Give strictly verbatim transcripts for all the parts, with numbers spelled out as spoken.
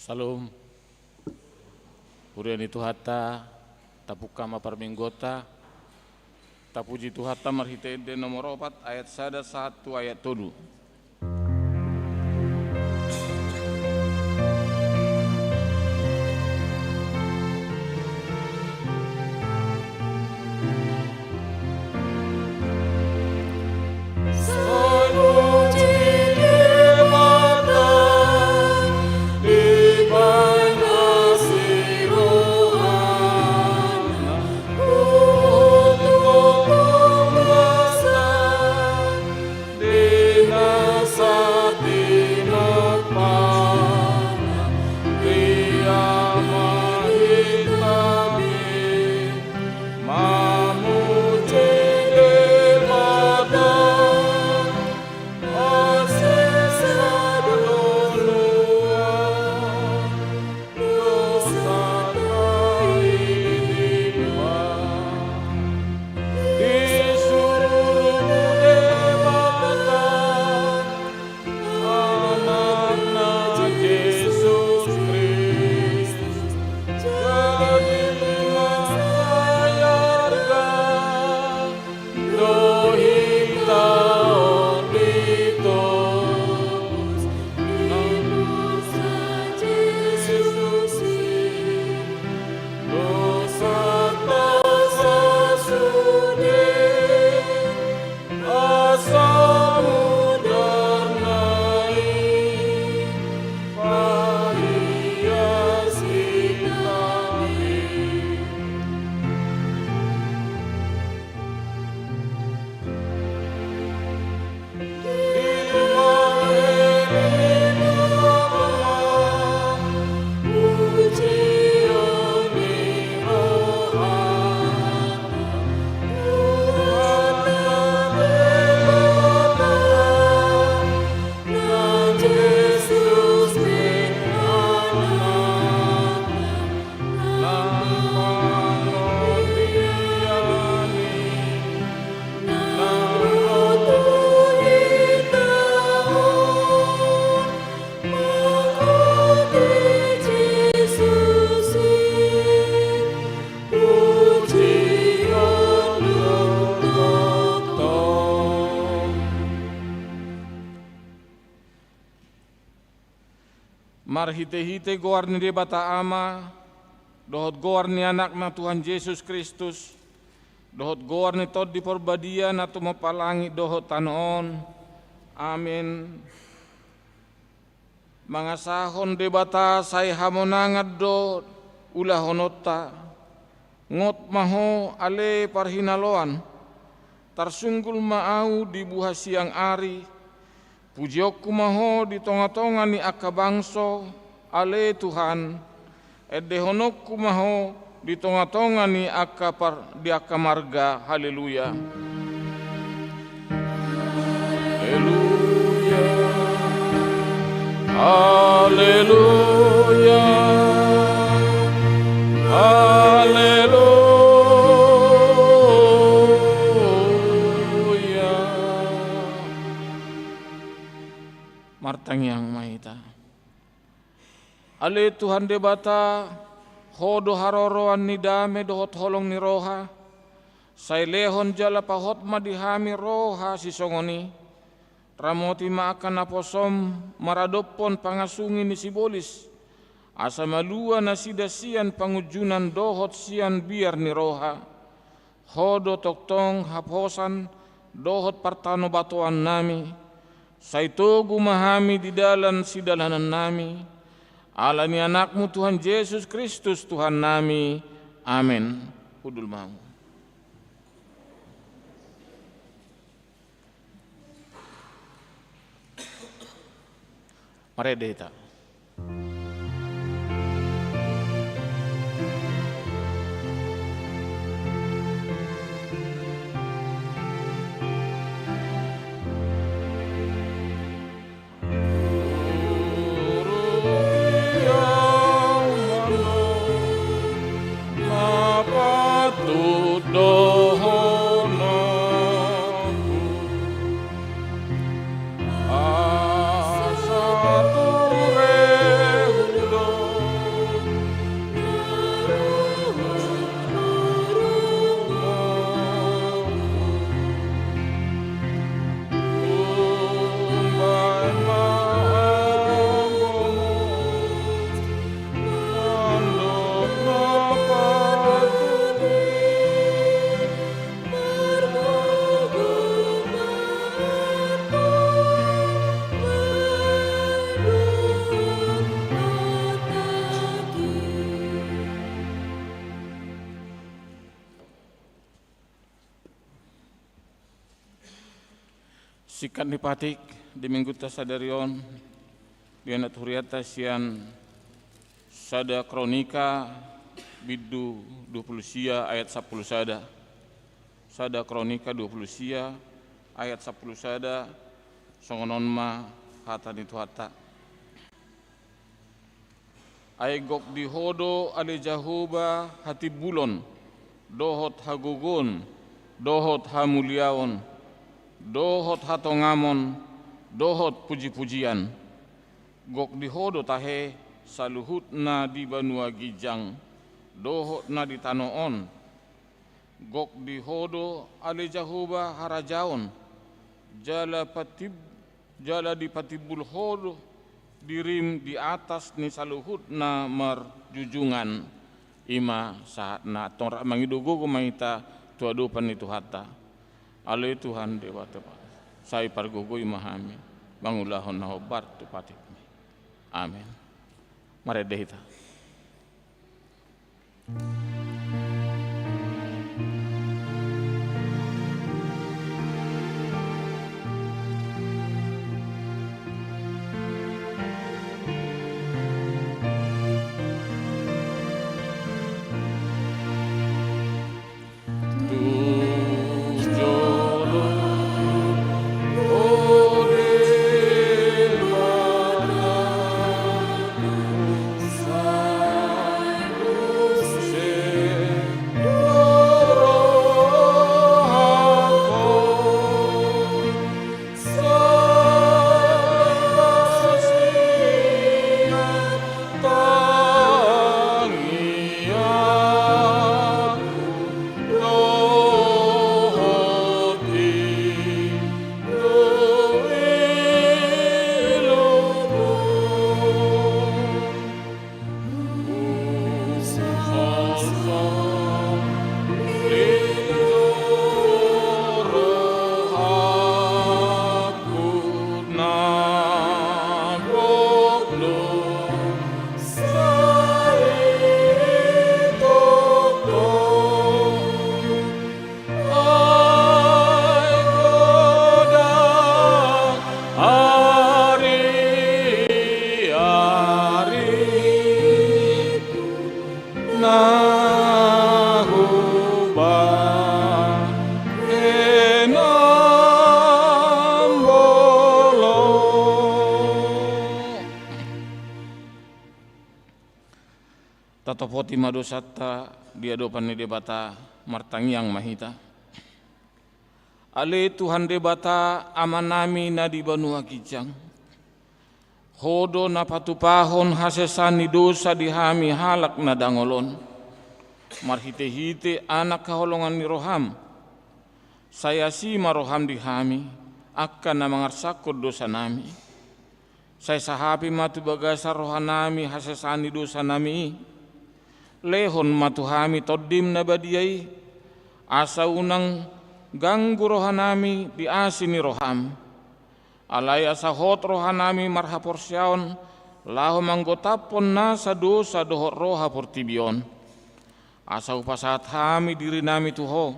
Syalom. Huria ni Tuhanta, tapungka ma parmingguonta. Tapuji Tuhanta marhite ende nomor opat, ayat sada sahat tu ayat tolu. Marhite-hite goar ni Debata Ama, dohot goar ni Anakna Tuhan Jesus Kristus, dohot goar ni Tondi Parbadia na tumompa langit dohot tano on. Amen. Mangasahon Debata sai hamonangan do ulahononta. Ngot ma ho ale parhinaloan, tarsunggul ma ahu di buha siang ari. Pujionku ma ho di tonga-tonga ni angka bangso, ale Tuhan, endehononku ma ho di tonga-tonga ni angka par-, di angka marga. Haleluya. Haleluya. Haleluya. Haleluya. Martangiang ma hita. Ale Tuhan Debata, Ho do haroroan ni dame dohot holong ni roha. Sai lehon jala pahot ma di hami roha sisongon i. Ramoti ma angka naposom maradophon pangasungi ni sibolis, asa malua nasida sian pangunjunan dohot sian biar ni roha. Ho do tongtong haposan dohot partanobatoannami. Sai togu ma hami di dalan sidalanannami, ala ni Anakmu Tuhan Jesus Kristus Tuhannami. Amen. Hundul ma hamu. Marende hita. Singkat ni patik di minggunta sadari on, dianut hurianta sian Sada Kronika bindu dua pulu sia ayat sampulu sada. Sada Kronika dua pulu sia ayat sampulu sada, songon on ma hata ni Tuhanta. Ai gok di Ho do ale Jahowa hatimbulon, dohot hagogoon, dohot hamuliaon, dohot hatongamon, dohot pujipujian. Gok di Ho do tahe saluhut na di banua ginjang, dohot na di tano on. Gok di Ho do ale Jahowa harajaon, jala patib-, jala dipatimbul Ho do dirim di atas ni saluhut na marjujungan. I ma sahatna. Antong rap mangido gogo ma hita tu adopan ni Tuhanta. Ale Tuhan Debata, sai pargogoi ma hami mangulahon na hombar tu patikmi. Amen. Marende hita. Tatopoti ma dosanta di adopan ni Debata, martangiang ma hita. Ale Tuhan Debata, Amanami na di banua ginjang, Ho do na patupahon hasesaan ni dosa di hami halak na dangol on, marhitehite Anak haholongan ni roham. Sai asi ma roham di hami, angka na mangarsakhon dosanami. Sai sahapi ma tu bagasan rohanami hasesaan ni dosanami i. Lehon ma tu hami Tondim na badia i, asa unang ganggu rohanami di asi ni roham. Alai asa hot rohanami marhaporseaon laho manggotaphon nasa dosa dohot roha portibi on. Asa hupasahat hami dirinami tu Ho,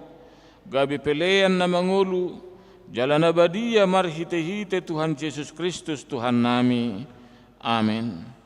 gabe pelean na mangolu, jala na badia marhitehite Tuhan Jesus Kristus Tuhannami. Amen.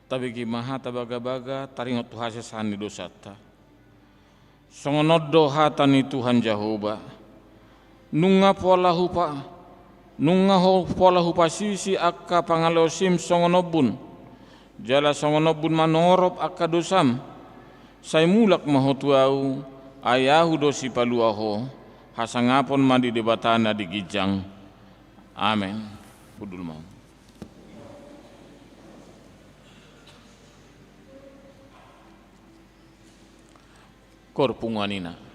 Tabege ma hata bagabaga taringot tu hasesaan ni dosanta. Songon on do hata ni Tuhan Jahowa: Nunga pola hupa, nunga ho pola hupasisi angka pangalaosim songon ombun, jala songon ombun manorop angka dosam. Sai mulak ma ho tu Ahu, ai Ahu do Sipalua ho. Hasangapon ma di Debata na di ginjang. Amen. Hundul ma. Kor punguan ina.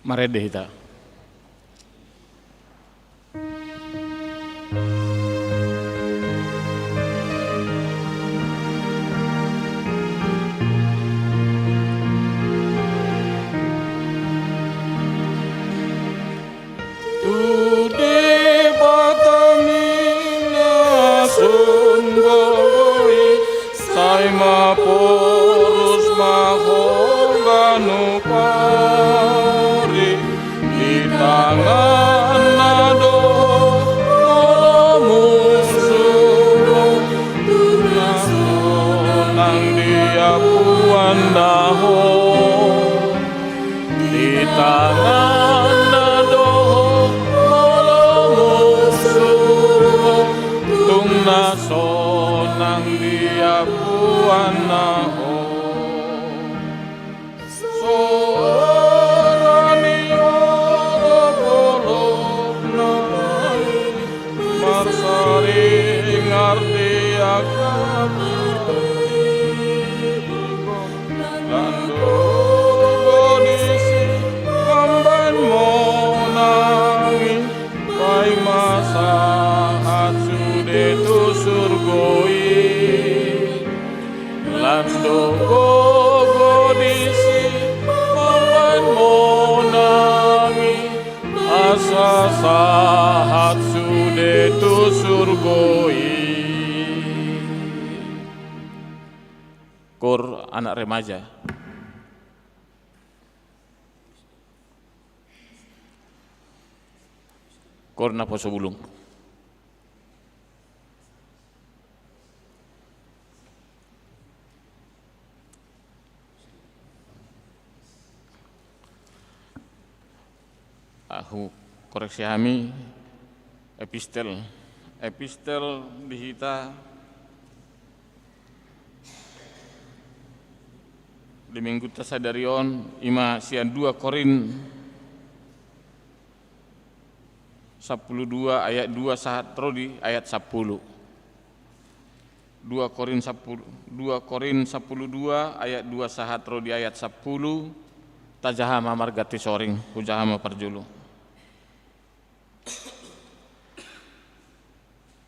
Marende hita. Tu Debata ma na sun gogo i, sai maporus ma ho ganup ari. Di tanganna do molo musuhmu, tung na sonang diampuanna ho. Di tanganna do molo musuhmu, tung na sonang diampuanna ho. Soara ni olopolopna i, marsaringar di angka paribuk. Lan do gogo disi mambahen monang i, paima sahat sude tu surgo i. Lan do gogo disi mambahen monang i, asa sahat sude tu surgo i. Koor anak remaja. Koor naposo bulung. Hukoreksi hami epistel. Epistel di hita di minggunta sadari on, ima sian dua Korin sampulu dua ayat dua sahat ro di ayat sampulu. Dua Korin sampulu, dua Korin sampulu dua ayat dua sahat ro di ayat sampulu. Tajaha ma marganti soring, hujaha ma parjolo.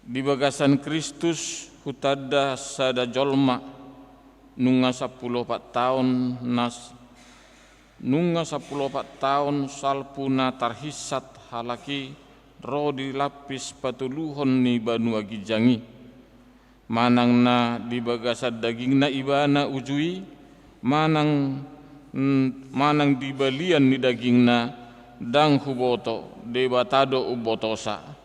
Di bagasan Kristus hutanda sada jolma, nunga sampulu opat taon nas-, nunga sampulu opat taon salpu na tarhinsat halak i ro di lampis patoluhon ni banua ginjang i. Manang na di bagasan dagingna ibana uju i, manang, mm, manang di balian ni dagingna, ndang huboto, Debata do umbotosa.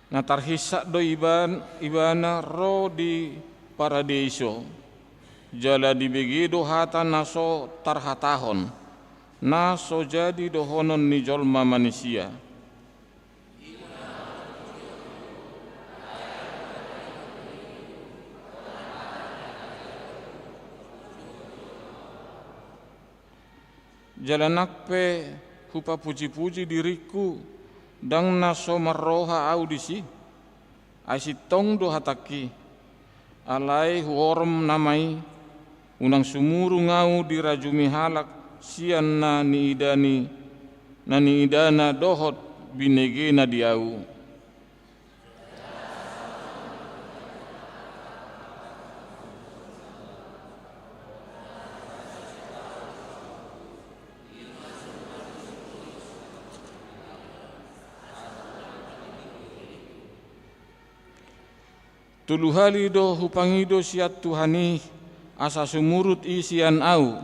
Na tarhinsat do iban-, ibana ro di paradeiso, jala dibege do hata na so tarhatahon, na so jadi dohonon ni jolma manisia. Jala nang pe hupapujipuji diringku, ndang na so marroha ahu disi. Ai sintong do hatangki, alai huorom nama i, unang sumurung ahu dirajumi halak sian na niidani, na niidana dohot binegena di ahu. Tolu hali do hupangido sian Tuhan i, asa sumurut i sian ahu.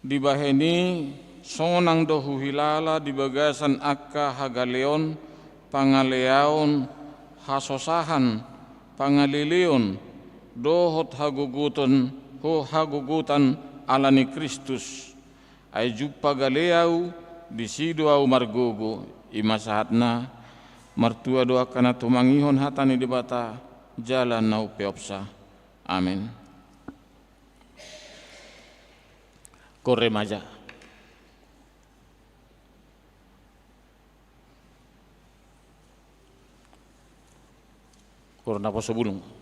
Dibahen i, sonang do huhilala di bagasan angka hagaleon, pangaleaon, hasosahan, pangaleleon, dohot hagogoton, ho-, hagogotan, ala ni Kristus, ai jumpa gale ahu, disi do ahu margogo. I ma sahatna. Martua do angka na tumangihon hata ni Debata jala na umpeopsa. Amen. Koor remaja. Koor naposo bulung.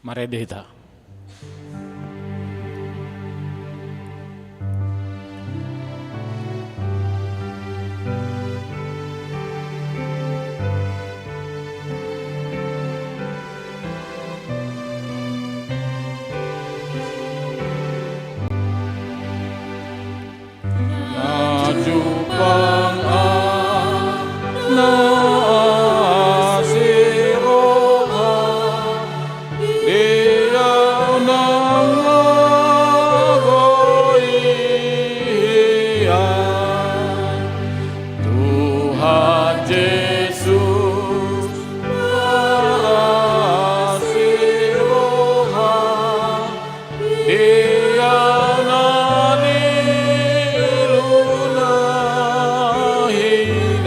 Marende hita. Na jumpang ahu na asi roha, dia na mangagoi hian. Tuhan Jesus, marasi roha, dia na niluluan hian.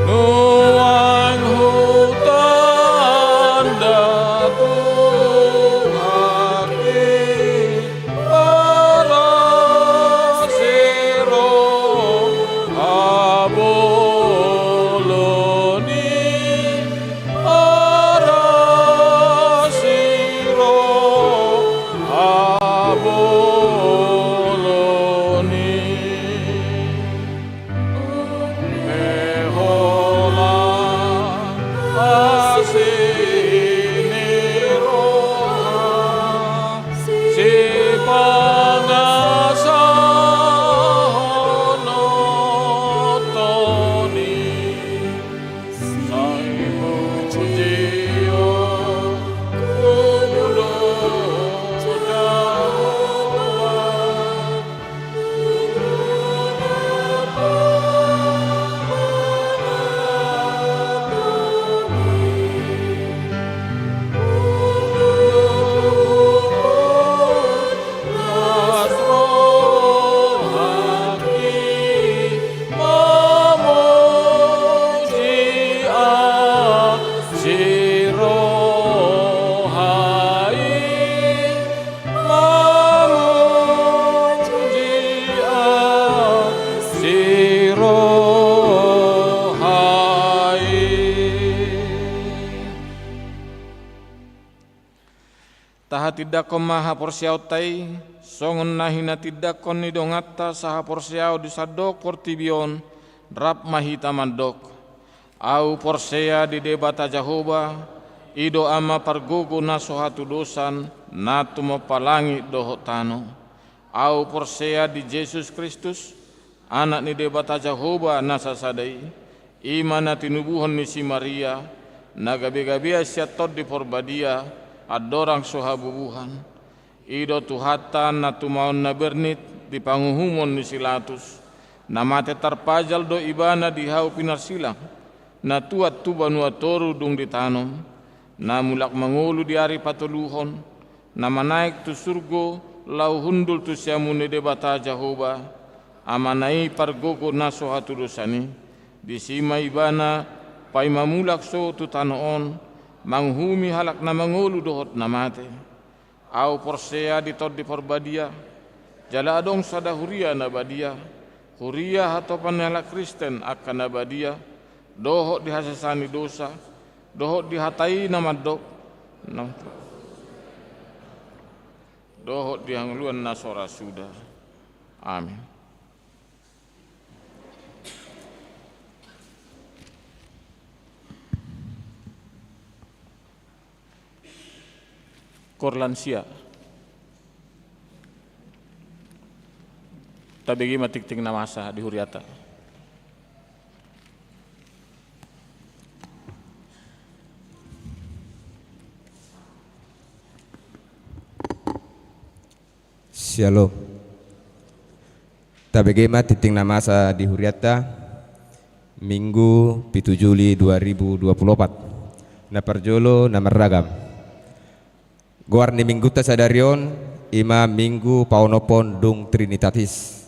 Nuaeng hutanda Tuhan i, marasi roha bolon i, marasi roha bolon i. Mehola asi ni roha, sipangasahon oto ni. Sai puji Ho, Tuhan Jahowa. Tahatindangkon ma haporseaonta i, songon na hinatindangkon ni donganta sahaporseaon di sandok portibi on, rap ma hita mandok: Ahu porsea di Debata Jahowa, i do Ama pargogo na so hatudosan, na tumompa langit dohot tano. Ahu porsea di Jesus Kristus, Anak ni Debata Jahowa na sasada i, i ma na tinubuhon ni si Maria, na gabegabean sian Tondi Parbadia, andorang so habubuhan. I do Tuhanta na tumaon na bernit di panguhumon ni si Latus, na mate tarpajal do Ibana di hau pinarsilang, na tuat tu banua toru dung ditanom, na mulak mangolu di ari patoluhon, na manaek tu surgo laho hundul tu siamun ni Debata Jahowa, Amana i pargogo na so hatudosan i. Disi ma Ibana paima mulak sogot tu tano on, manguhumi halak na mangolu dohot na mate. Ahu porsea di Tondi Parbadia, jala adong sada huria na badia, huria hatopan ni halak Kristen angka na badia, dohot di hasesaan ni dosa, dohot di hata i na mandok, na, dohot di hangoluan na so ra suda. Amin. Koor lansia. Tabege ma tingting na masa di huriata. Syalom. Tabege ma tingting na masa di huriata, Minggu pitu Juli dua ribu dua puluh opat. Na parjolo na marragam. Goar ni Minggunta sadari on, i ma Minggu paonomhon dung Trinitatis.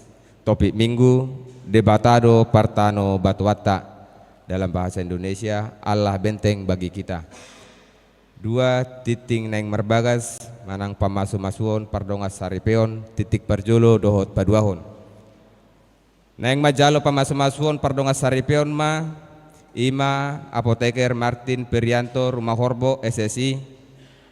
Topik Minggu, Debata do partanobatuanta. Dalam bahasa Indonesia, Allah benteng bagi kita. Dua tingting naeng marbagas, manang pamasumasuon pardongansaripeon, tingting parjolo dohot paduahon. Naeng manjalo pamasumasuon pardongansaripeon ma, i ma Apoteker Martin Ferianto Rumahorbo, S S I,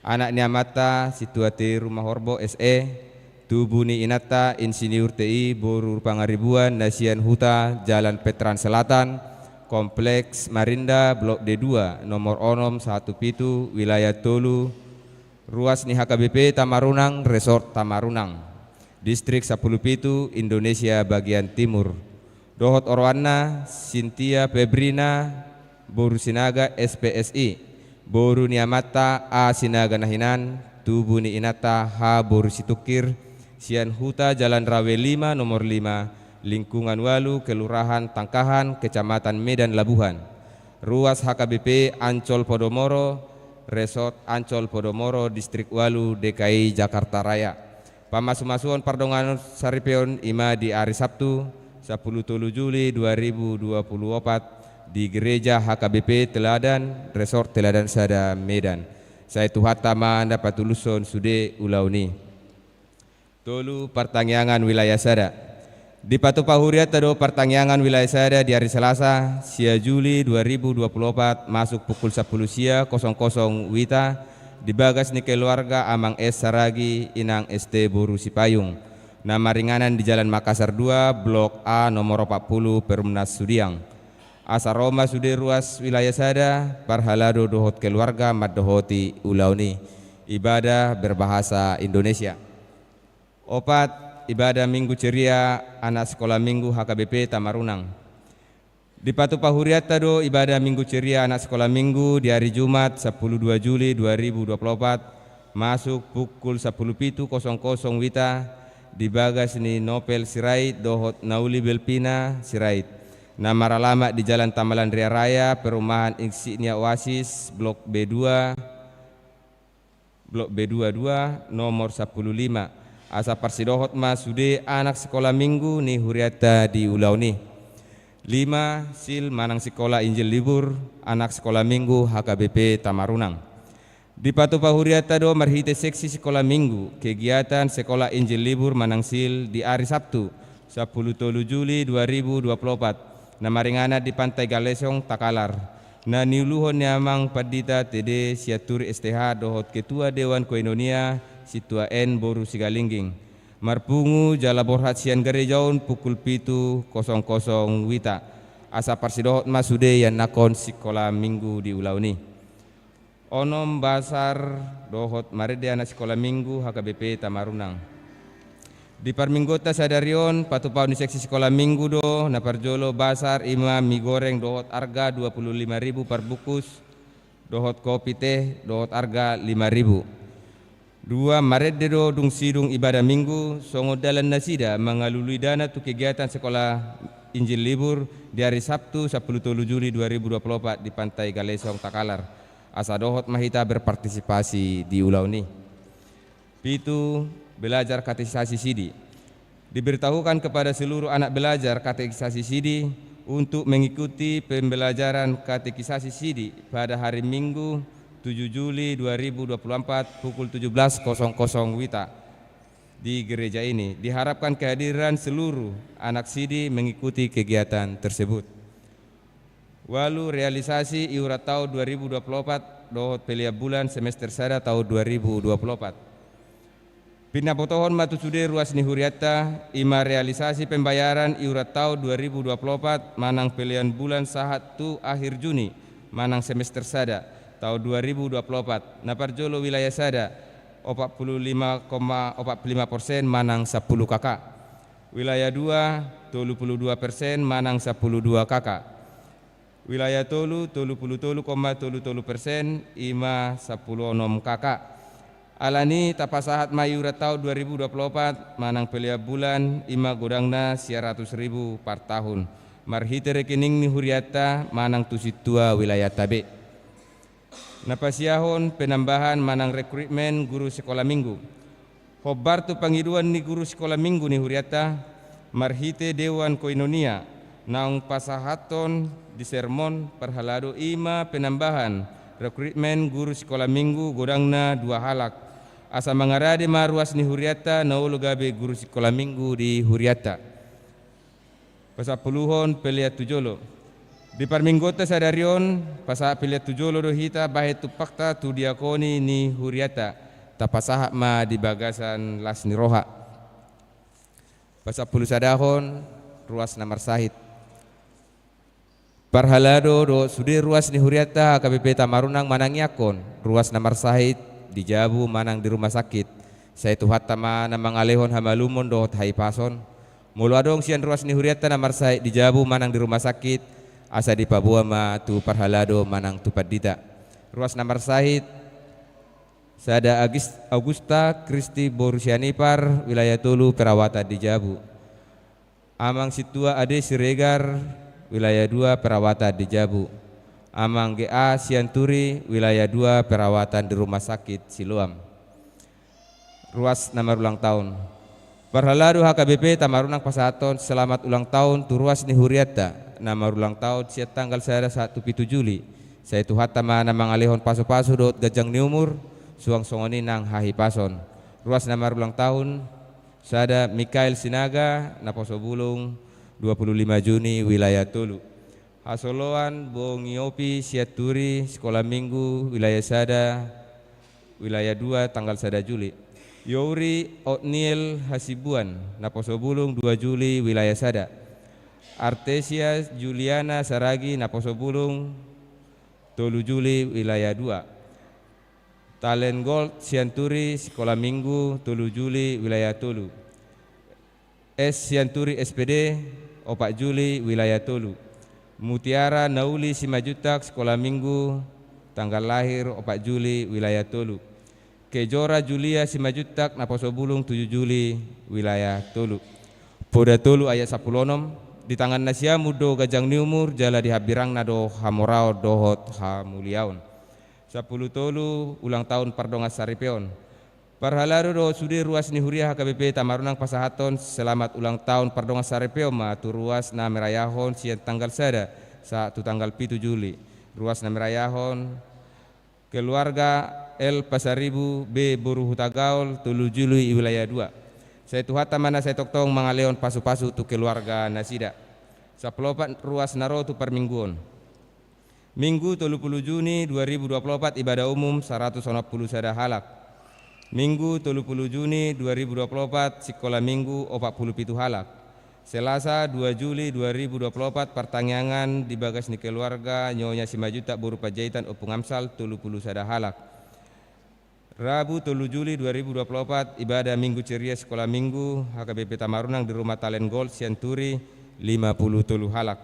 Anak ni amanta Sintua T I Rumahorbo S E, tubu ni inanta Insinyur T I boru Pangaribuan, na sian huta Jalan Veteran Selatan, Kompleks Marinda, Blok D dua, nomor onom, sahatu pitu, wilayah tolu, ruas ni H K B P Tamarunang, Resort Tamarunang, Distrik sampulu pitu, Indonesia bagian timur. Dohot oroanna, Sintia Febrina boru Sinaga, S P S I, boru ni amanta A Sinaga na hinan, tubu ni inanta H boru Situngkir, sian huta Jalan Rawe lima, nomor lima, lingkungan ualu, Kelurahan Tangkahan, Kecamatan Medan Labuhan. Ruas H K B P Ancol Podomoro, Resort Ancol Podomoro, Distrik ualu, D K I Jakarta Raya. Pamasumasuon pardonganon saripeon i ma di ari Sabtu, sampulu tolu Juli dua ribu dua pulu opat, di Gereja H K B P Teladan, Resort Teladan Sada, Medan. Sai Tuhanta ma na patulushon sude ulaon i. Tolu, partangiangan wilayah sada. Dipatupa hurianta do partangiangan wilayah sada di ari Selasa, sia Juli dua ribu dua pulu opat, masuk pukul sampulu sia kosong kosong wita, di bagas ni keluarga Amang S Saragi, Inang S T boru Sipayung, na maringanan di Jalan Makassar dua, Blok A, nomor opat pulu, Perumnas Sudiang. Asa ro ma sude ruas wilayah sada, parhalado dohot keluarga mandohoti ulaon i. Ibadah berbahasa Indonesia. Opat, ibadah Minggu Ceria anak sekolah Minggu H K B P Tamarunang. Dipatupa hurianta do ibadah Minggu Ceria anak sekolah Minggu di ari Jumat, sampulu dua Juli dua ribu dua pulu opat, masuk pukul sampulu pitu kosong kosong wita, di bagas ni Nopel Sirait dohot Nauli Belpina Sirait, na maralamat di Jalan Tamalan Ria Raya, Perumahan Insinyur Oasis, Blok B dua, Blok B dua dua, nomor sampulu lima. Asa parsidohot ma sude anak sekolah Minggu ni hurianta di ulaon i. Lima, sil manang sikola Injil Libur anak sekolah Minggu H K B P Tamarunang. Dipatupa hurianta do marhite seksi sikola Minggu kegiatan sikola Injil Libur manang sil di ari Sabtu, sampulu tolu Juli dua ribu dua pulu opat, na maringanan di Pantai Galesong, Takalar, na niuluhon ni Amang Pandita T D Sianturi S T H dohot Ketua Dewan Koinonia Sintua N boru Sigalingging, marpungu jala borhat sian gareja on pukul pitu kosong kosong wita. Asa parsidohot ma sude ianakhon sikola Minggu di ulaon i. Onom, basar dohot marende anak sikola Minggu H K B P Tamarunang. Di parmingguonta sadari on, patupaon ni seksi sikola Minggu do, na parjolo basar i ma mi goreng dohot arga dua pulu lima ribu parbungkus, dohot kopi teh dohot arga lima ribu. Dua, marende do dung sidung ibadah Minggu, songon dalan nasida mangalului dana tu kegiatan sikola Injil Libur di ari Sabtu, sampulu tolu Juli dua ribu dua pulu opat di Pantai Galesong, Takalar. Asa dohot ma hita berpartisipasi di ulaon i. Pitu, belajar katekisasi sidi. Diberitahukan kepada seluruh anak belajar katekisasi sidi untuk mengikuti pembelajaran katekisasi sidi pada hari Minggu, tujuh Juli dua ribu dua puluh empat, pukul tujuh belas kosong kosong wita di gereja ini. Diharapkan kehadiran seluruh anak sidi mengikuti kegiatan tersebut. Ualu, realisasi iuran taon dua ribu dua puluh opat dohot pelean bulan semester sada taon dua ribu dua puluh opat. Pinabotohon ma tu sude ruas ni hurianta, i ma realisasi pembayaran iuran taon dua ribu dua puluh opat manang pelean bulan sahat tu akhir Juni manang semester sada taon dua ribu dua puluh opat, na parjolo wilayah sada, opat pulu lima koma opat pulu lima persen manang sampulu K K. Wilayah dua, tolu pulu dua persen manang sampulu dua K K. Wilayah tolu, tolu pulu tolu koma tolu tolu persen, i ma sampulu onom K K. Alani i tapasahat ma iuran taon dua ribu dua puluh opat manang pelean bulan, i ma godangna sia ratus ribu partahun, marhite rekening ni hurianta manang tu sintua wilayahta be. Na pasiahon penambahan manang rekrutmen guru sikola Minggu. Hombar tu pangidoan ni guru sikola Minggu ni hurianta, marhite Dewan Koinonia, naung pasahathon di sermon parhalado, i ma penambahan rekrutmen guru sikola Minggu godangna dua halak. Asa mangarade ma ruas ni hurianta na olo gabe guru sikola Minggu di hurianta. Pasampuluhon pelean tu jolo. Di parmingguonta sadari on, pasahat pelean tu jolo do hita bahen tumpakta tu diakoni ni hurianta. Tapasahat ma di bagasan las ni roha. Pasampulusadahon ruas na marsahit. Parhalado dohot sude ruas ni hurianta H K B P Tamarunang manangiangkon ruas na marsahit di jabu manang di rumah sakit. Sai Tuhanta ma na mangalehon hamalumon dohot hahipason. Molo adong sian ruas ni hurianta na marsahit di jabu manang di rumah sakit, asa dipaboa ma tu parhalado manang tu pandita. Ruas na marsahit, sada Agis-, Augusta Kristi boru Sianipar, wilayah tolu, perawatan di jabu. Amang Sintua Ade Siregar, wilayah dua, perawatan di jabu. Amang G A Sianturi, wilayah dua, perawatan di rumah sakit Siloam. Ruas na marulang tahun. Parhalado H K B P Tamarunang pasahathon selamat ulang tahun tu ruas ni hurianta na marulang tahun sian tanggal sada sahat tu pitu Juli. Sai Tuhanta ma na mangalehon pasupasu dohot ganjang ni umur, suang songon i nang hahipason. Ruas na marulang tahun, sada Mikael Sinaga, naposo bulung, dua puluh lima Juni, wilayah tolu. Hasoloan Bongi Opi Sianturi, sikola minggu, wilayah sada, wilayah dua, tanggal sada Juli. Youri Otniel Hasibuan, naposo bulung, dua Juli, wilayah sada. Artesia Juliana Saragi, naposo bulung, tolu Juli, wilayah dua. Talent Gold Sianturi, sikola minggu, tolu Juli, wilayah tolu. S Sianturi S P D, opat Juli, wilayah tolu. Mutiara Nauli Simanjuntak, sikola minggu, tanggal lahir, opat Juli, wilayah tolu. Kejora Julia Simanjuntak, naposo bulung, tujuh Juli, wilayah tolu. Poda tolu ayat sampulu onom. Di tangan nasiam do ganjang ni umur, jala di hambirangna do hamoraon dohot hamuliaon. Sampulu tolu, ulang tahun pardongan saripeon. Parhalado dohot sude ruas ni huria H K B P Tamarunang pasahathon selamat ulang tahun pardongan saripeon ma tu ruas na merayahon sian tanggal sada sahat tu tanggal pitu Juli. Ruas na merayahon keluarga L Pasaribu B boru Hutagaol, tolu Juli, wilayah dua. Sai Tuhanta ma na sai tongtong mangalehon pasupasu tu keluarga nasida. Sampulu opat ruas na ro tu parmingguon. Minggu tolu pulu Juni dua ribu dua pulu opat, ibadah umum saratus onom pulu sada halak. Minggu tolu pulu Juni dua ribu dua pulu opat, sikola minggu, opat pulu pitu halak. Selasa dua Juli dua ribu dua pulu opat, partangiangan di bagas ni keluarga Nyonya Simanjuntak boru Panjaitan Ompung Amsal, tolu pulu sada halak. Rabu tolu Juli dua ribu dua pulu opat, ibadah minggu ceria sikola minggu H K B P Tamarunang di Rumah Talent Gold Sianturi, lima pulu tolu halak.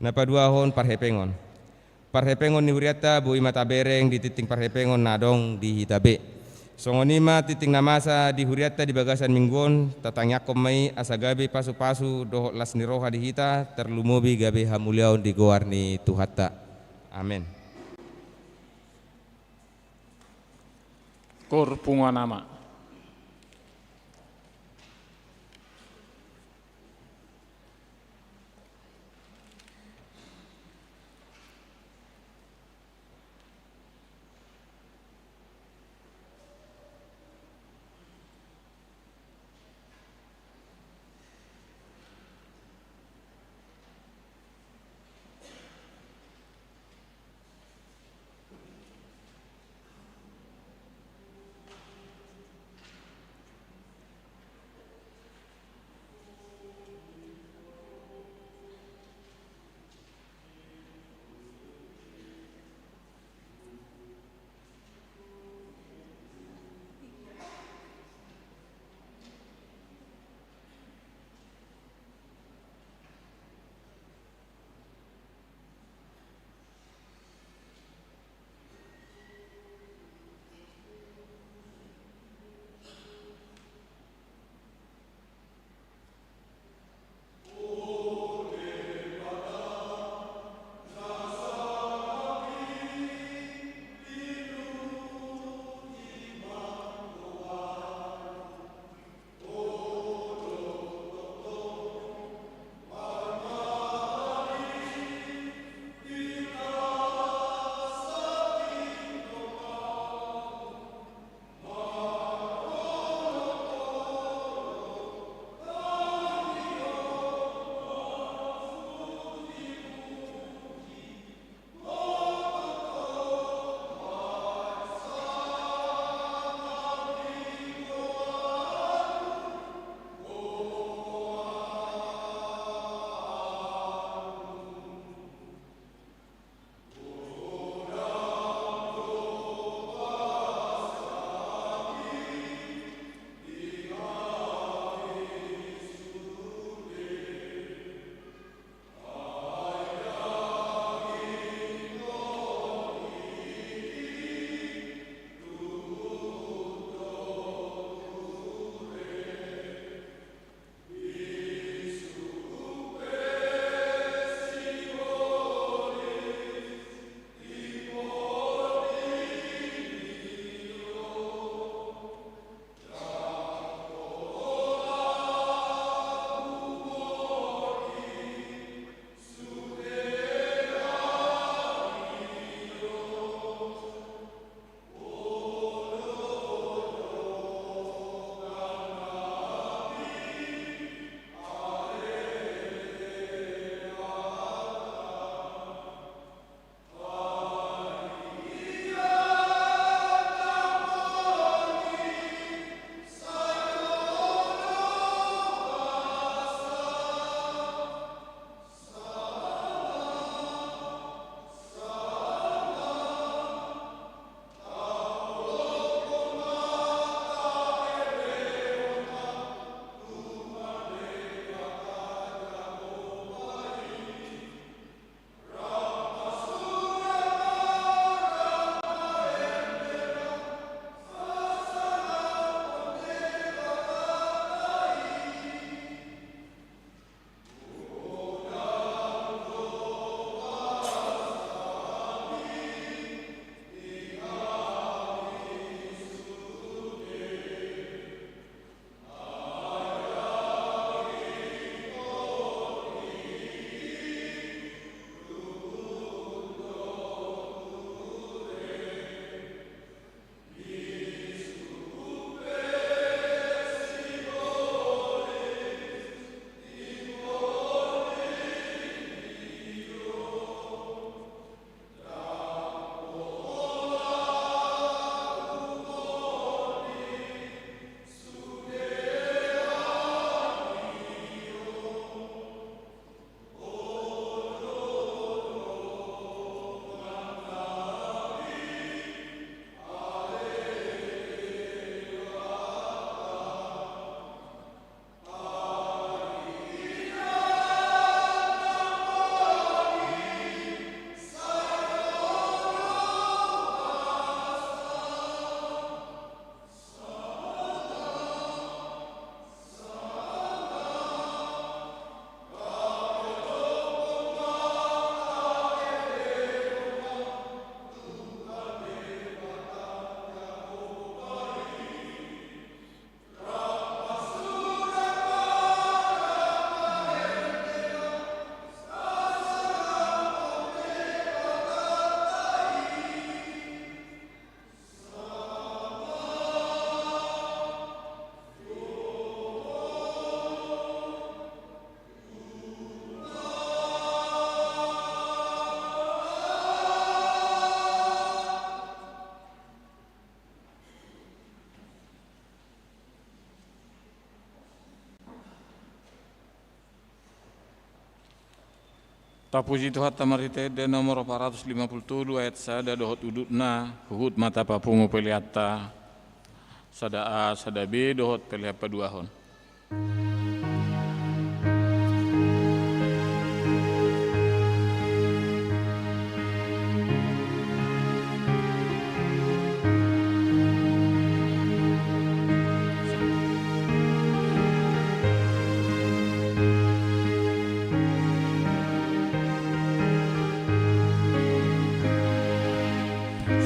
Na paduahon, parhepengon. Parhepengon ni hurianta boi ma tabereng di tingting parhepengon na adong di hita be. Songon i ma tingting na masa di hurianta di bagasan minggu on, tatangiangkon ma i asa gabe pasupasu dohot las ni roha di hita, tarlumobi gabe hamuliaon di goar ni Tuhanta. Amen. Kor punguan ama. Tapuji Tuhanta marhite ende nomor opat ratus lima pulu tolu ayat sada dohot udutna, huhut ma tapapungu peleanta sada A, sada B dohot pelean paduahon.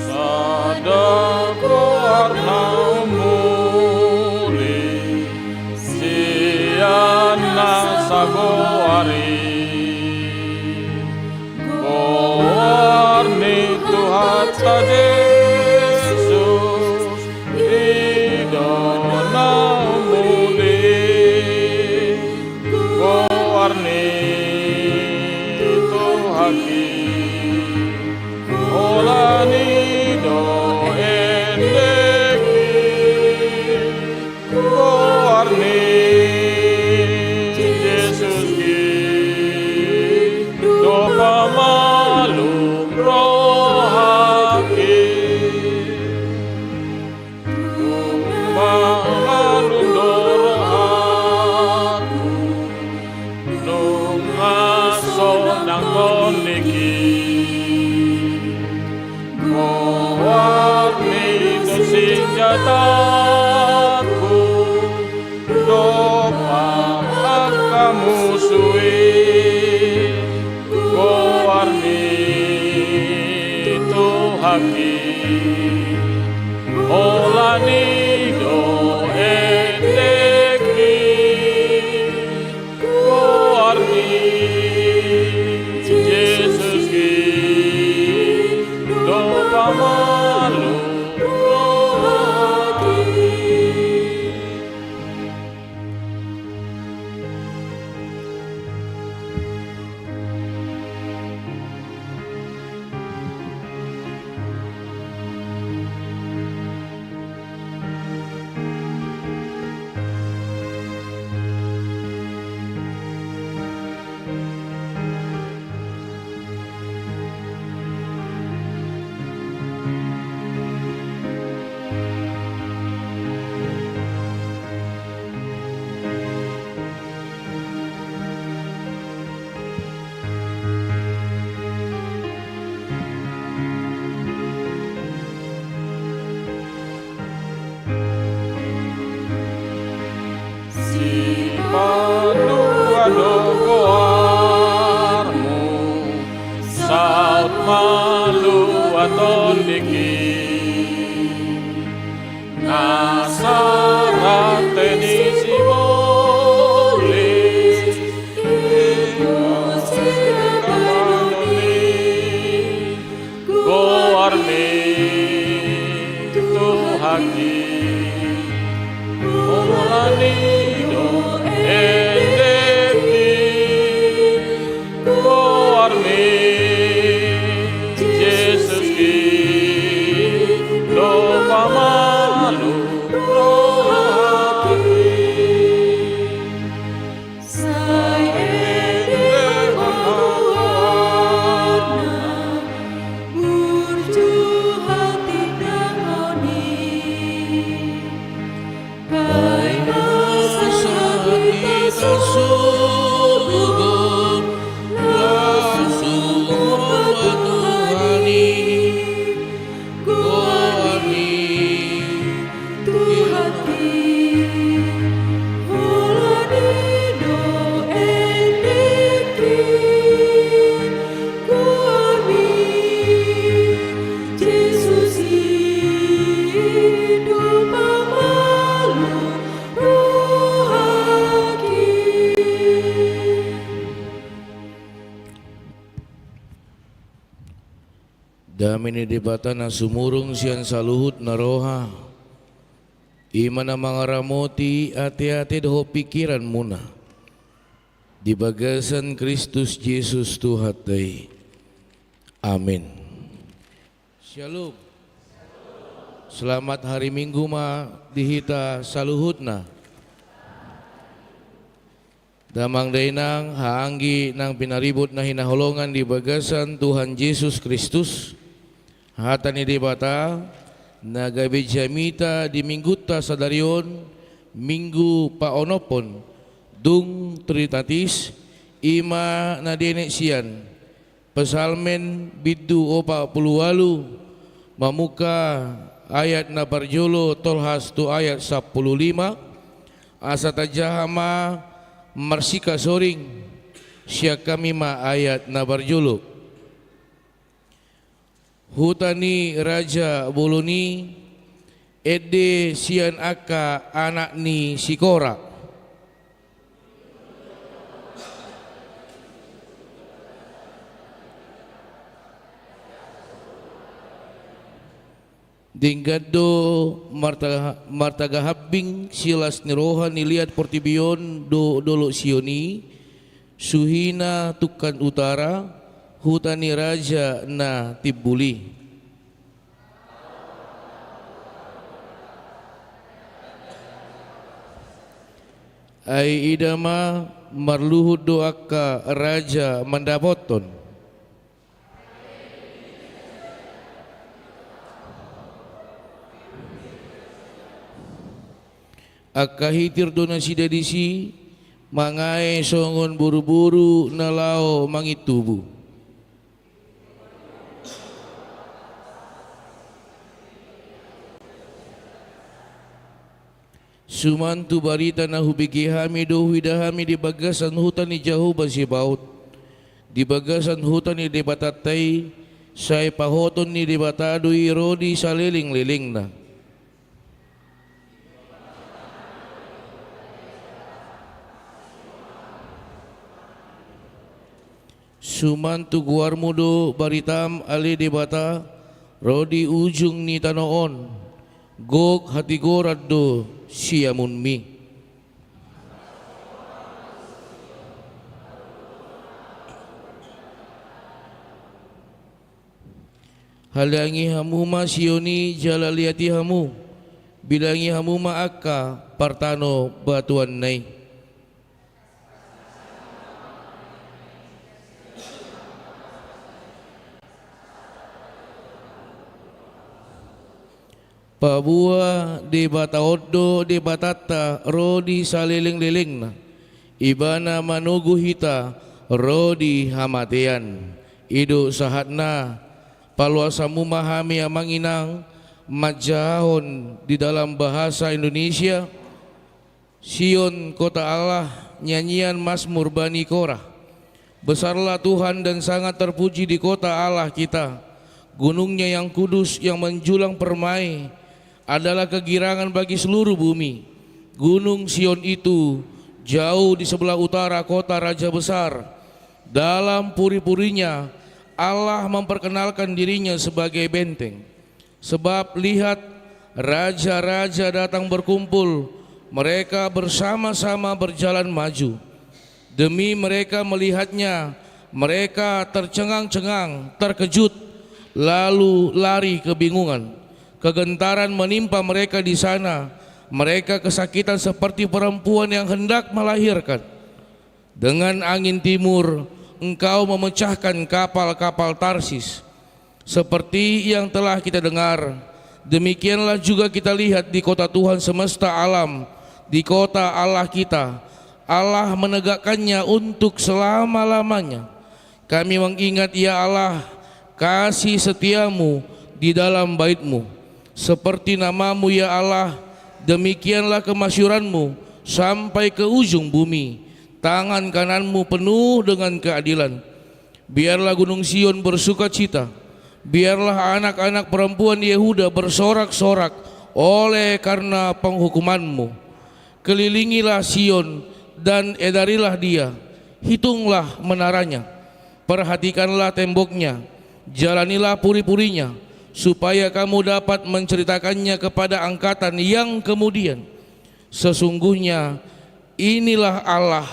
Sada goar na umuli sian na sagoar i, goar ni Tuhanta Jesus, i do na umuli, goar ni Tuhanta i. Holan i do endek i, goar ni Jesus i, do pamalum rohangki. Tung malum do rohangku, nunga sonang tondingki. Goarmi do sinjataku, dompak angka musu i. Goarmi Tuhangki, holan i do endekki. Goarmi Jesus i, do pamalum rohangki. Sipalua do goarmu, saut malua tondingki. Nasa rate ni sibolis, i do sibahenon ni goarmi Tuhangki. Holan i do endekki. Goarmi Jesus i, do pamalum rohangki. Sai endehon ma goarna, burju hatindangon i. Paima sahat hita sogot, langsung hupaturani. Goarmi Tuhangki, holan i do endekki. Goarmi Jesus i, do pamalum rohangki. Dame ni Debata na sumurung sian saluhut na roha, i ma na mangaramoti ateate dohot pingkiranmuna di bagasan Kristus Jesus Tuhanta i. Amin. Shalom. Selamat hari Minggu ma di hita saluhutna. Damang dainang, haha anggi nang pinaribot na hinaholongan di bagasan Tuhan Jesus Kristus, hata ni Debata na gabe jamita di minggunta sadari on, Minggu paonomhon dung Trinitatis, i ma na dienet sian Psalmen bindu opat pulu ualu, mamungka ayat na parjolo tolhas tu ayat sampulu lima. Asa tajaha ma marsikasoring, sian hami ma ayat na parjolo. Huta ni raja bolon i, ende sian angka anak ni si Kora. Denggan do marta-, martagahambing silas ni roha ni liat portibi on dohot dolok Sion i, suhina tungkan utara, huta ni raja na timbul i. Ai ida ma, marluhut do angka raja mandapothon. Angka hitir do nasida disi, mangae songon boruboru na laho mangintubu. Suman tu barita na hubege hami do huida hami di bagasan huta ni Jahowa Zebaot, di bagasan huta ni Debatanta i, sai pahoton ni Debata do i ro di salelenglelengna. Suman tu goarmu do baritam, ale Debata, ro di ujung ni tano on, gok hatigoran do siamunmi. Halangi hamu ma Sion i jala liati hamu, bilangi hamu ma angka partanobatuanna i. Paboa Debata on do Debatanta ro di salelenglelengna. Ibana manogu hita ro di hamatean. I do sahatna. Paloas hamu ma hami, amang inang, manjahahon di dalam bahasa Indonesia, Sion, kota Allah, nyanyian Mazmur bani Korah. Besarlah Tuhan dan sangat terpuji di kota Allah kita. Gunungnya yang kudus yang menjulang permai adalah kegirangan bagi seluruh bumi. Gunung Sion itu jauh di sebelah utara kota raja besar. Dalam puri-purinya, Allah memperkenalkan dirinya sebagai benteng. Sebab lihat, raja-raja datang berkumpul, mereka bersama-sama berjalan maju. Demi mereka melihatnya, mereka tercengang-cengang, terkejut, lalu lari kebingungan. Kegentaran menimpa mereka di sana, mereka kesakitan seperti perempuan yang hendak melahirkan. Dengan angin timur engkau memecahkan kapal-kapal Tarsis. Seperti yang telah kita dengar, demikianlah juga kita lihat di kota Tuhan semesta alam, di kota Allah kita. Allah menegakkannya untuk selama-lamanya. Kami mengingat, ya Allah, kasih setiamu di dalam baitmu. Seperti namamu, ya Allah, demikianlah kemasyhuranmu sampai ke ujung bumi. Tangan kananmu penuh dengan keadilan. Biarlah Gunung Sion bersukacita. Biarlah anak-anak perempuan Yehuda bersorak-sorak oleh karena penghukumanmu. Kelilingilah Sion dan edarilah dia. Hitunglah menaranya. Perhatikanlah temboknya. Jalanilah puri-purinya, supaya kamu dapat menceritakannya kepada angkatan yang kemudian. Sesungguhnya inilah Allah,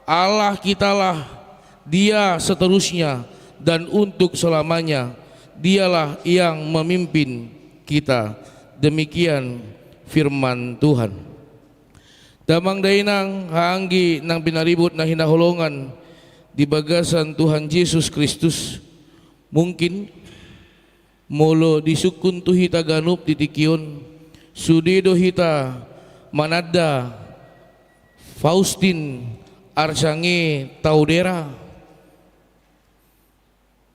Allah kitalah, Dia seterusnya dan untuk selamanya. Dialah yang memimpin kita. Demikian firman Tuhan. Damang dainang, haanggi nang pinaribot na hinaholongan di bagasan Tuhan Jesus Kristus, mungkin molo disungkun tu hita ganup di tingki on, sude do hita mananda Faustin Archange Taudera.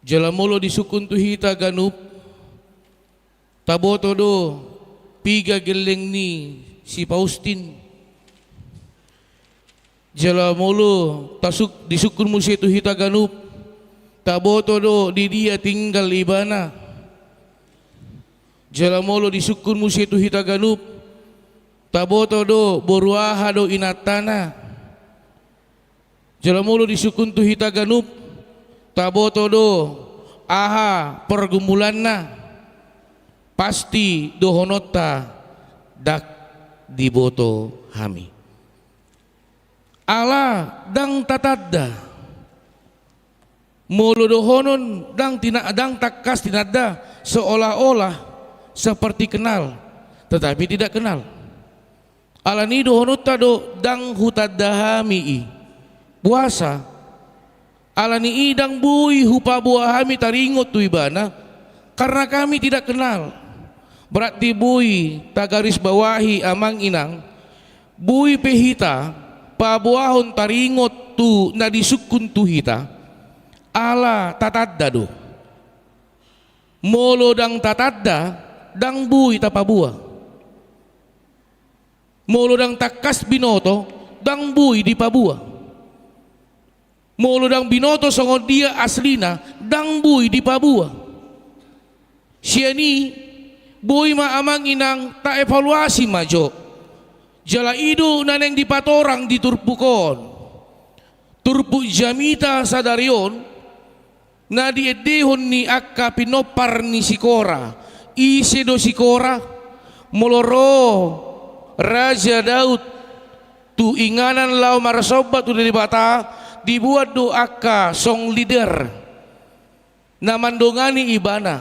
Jala molo disungkun tu hita ganup, taboto do piga gelleng ni si Faustin. Jala molo tasuk-, disungkun muse tu hita ganup, taboto do di dia tinggal ibana. Jala molo disungkun muse tu hita ganup, taboto do boru aha do inantana. Jala molo disungkun tu hita ganup, taboto do aha pergumulanna. Pasti dohononta ndang diboto hami. Ala ndang tatanda. Molo dohonon ndang tina-, ndang tangkas tinanda, seolah-olah seperti kenal, tetapi tidak kenal. Alani i dohononta do ndang hutanda hami i. Boasa? Alani i ndang boi hupaboa hami taringot tu ibana, karena kami tidak kenal. Berarti boi tagarisbawahi, amang inang, boi pe hita paboahon taringot tu na disungkun tu hita, ala tatanda do. Molo ndang tatanda, ndang boi tapaboa. Molo ndang tangkas binoto, ndang boi dipaboa. Molo ndang binoto songon dia aslina, ndang boi dipaboa. Sian i, boi ma amang inang taevaluasi ma jo. Jala i do na naeng dipatorang di turpuk on. Turpuk jamita sadari on, na diendehon ni angka pinompar ni Sikora. Ise do Sikora? Molo ro Raja Daud tu inganan laho marsomba tu Debata, dibuat do angka song leader na mandongani ibana.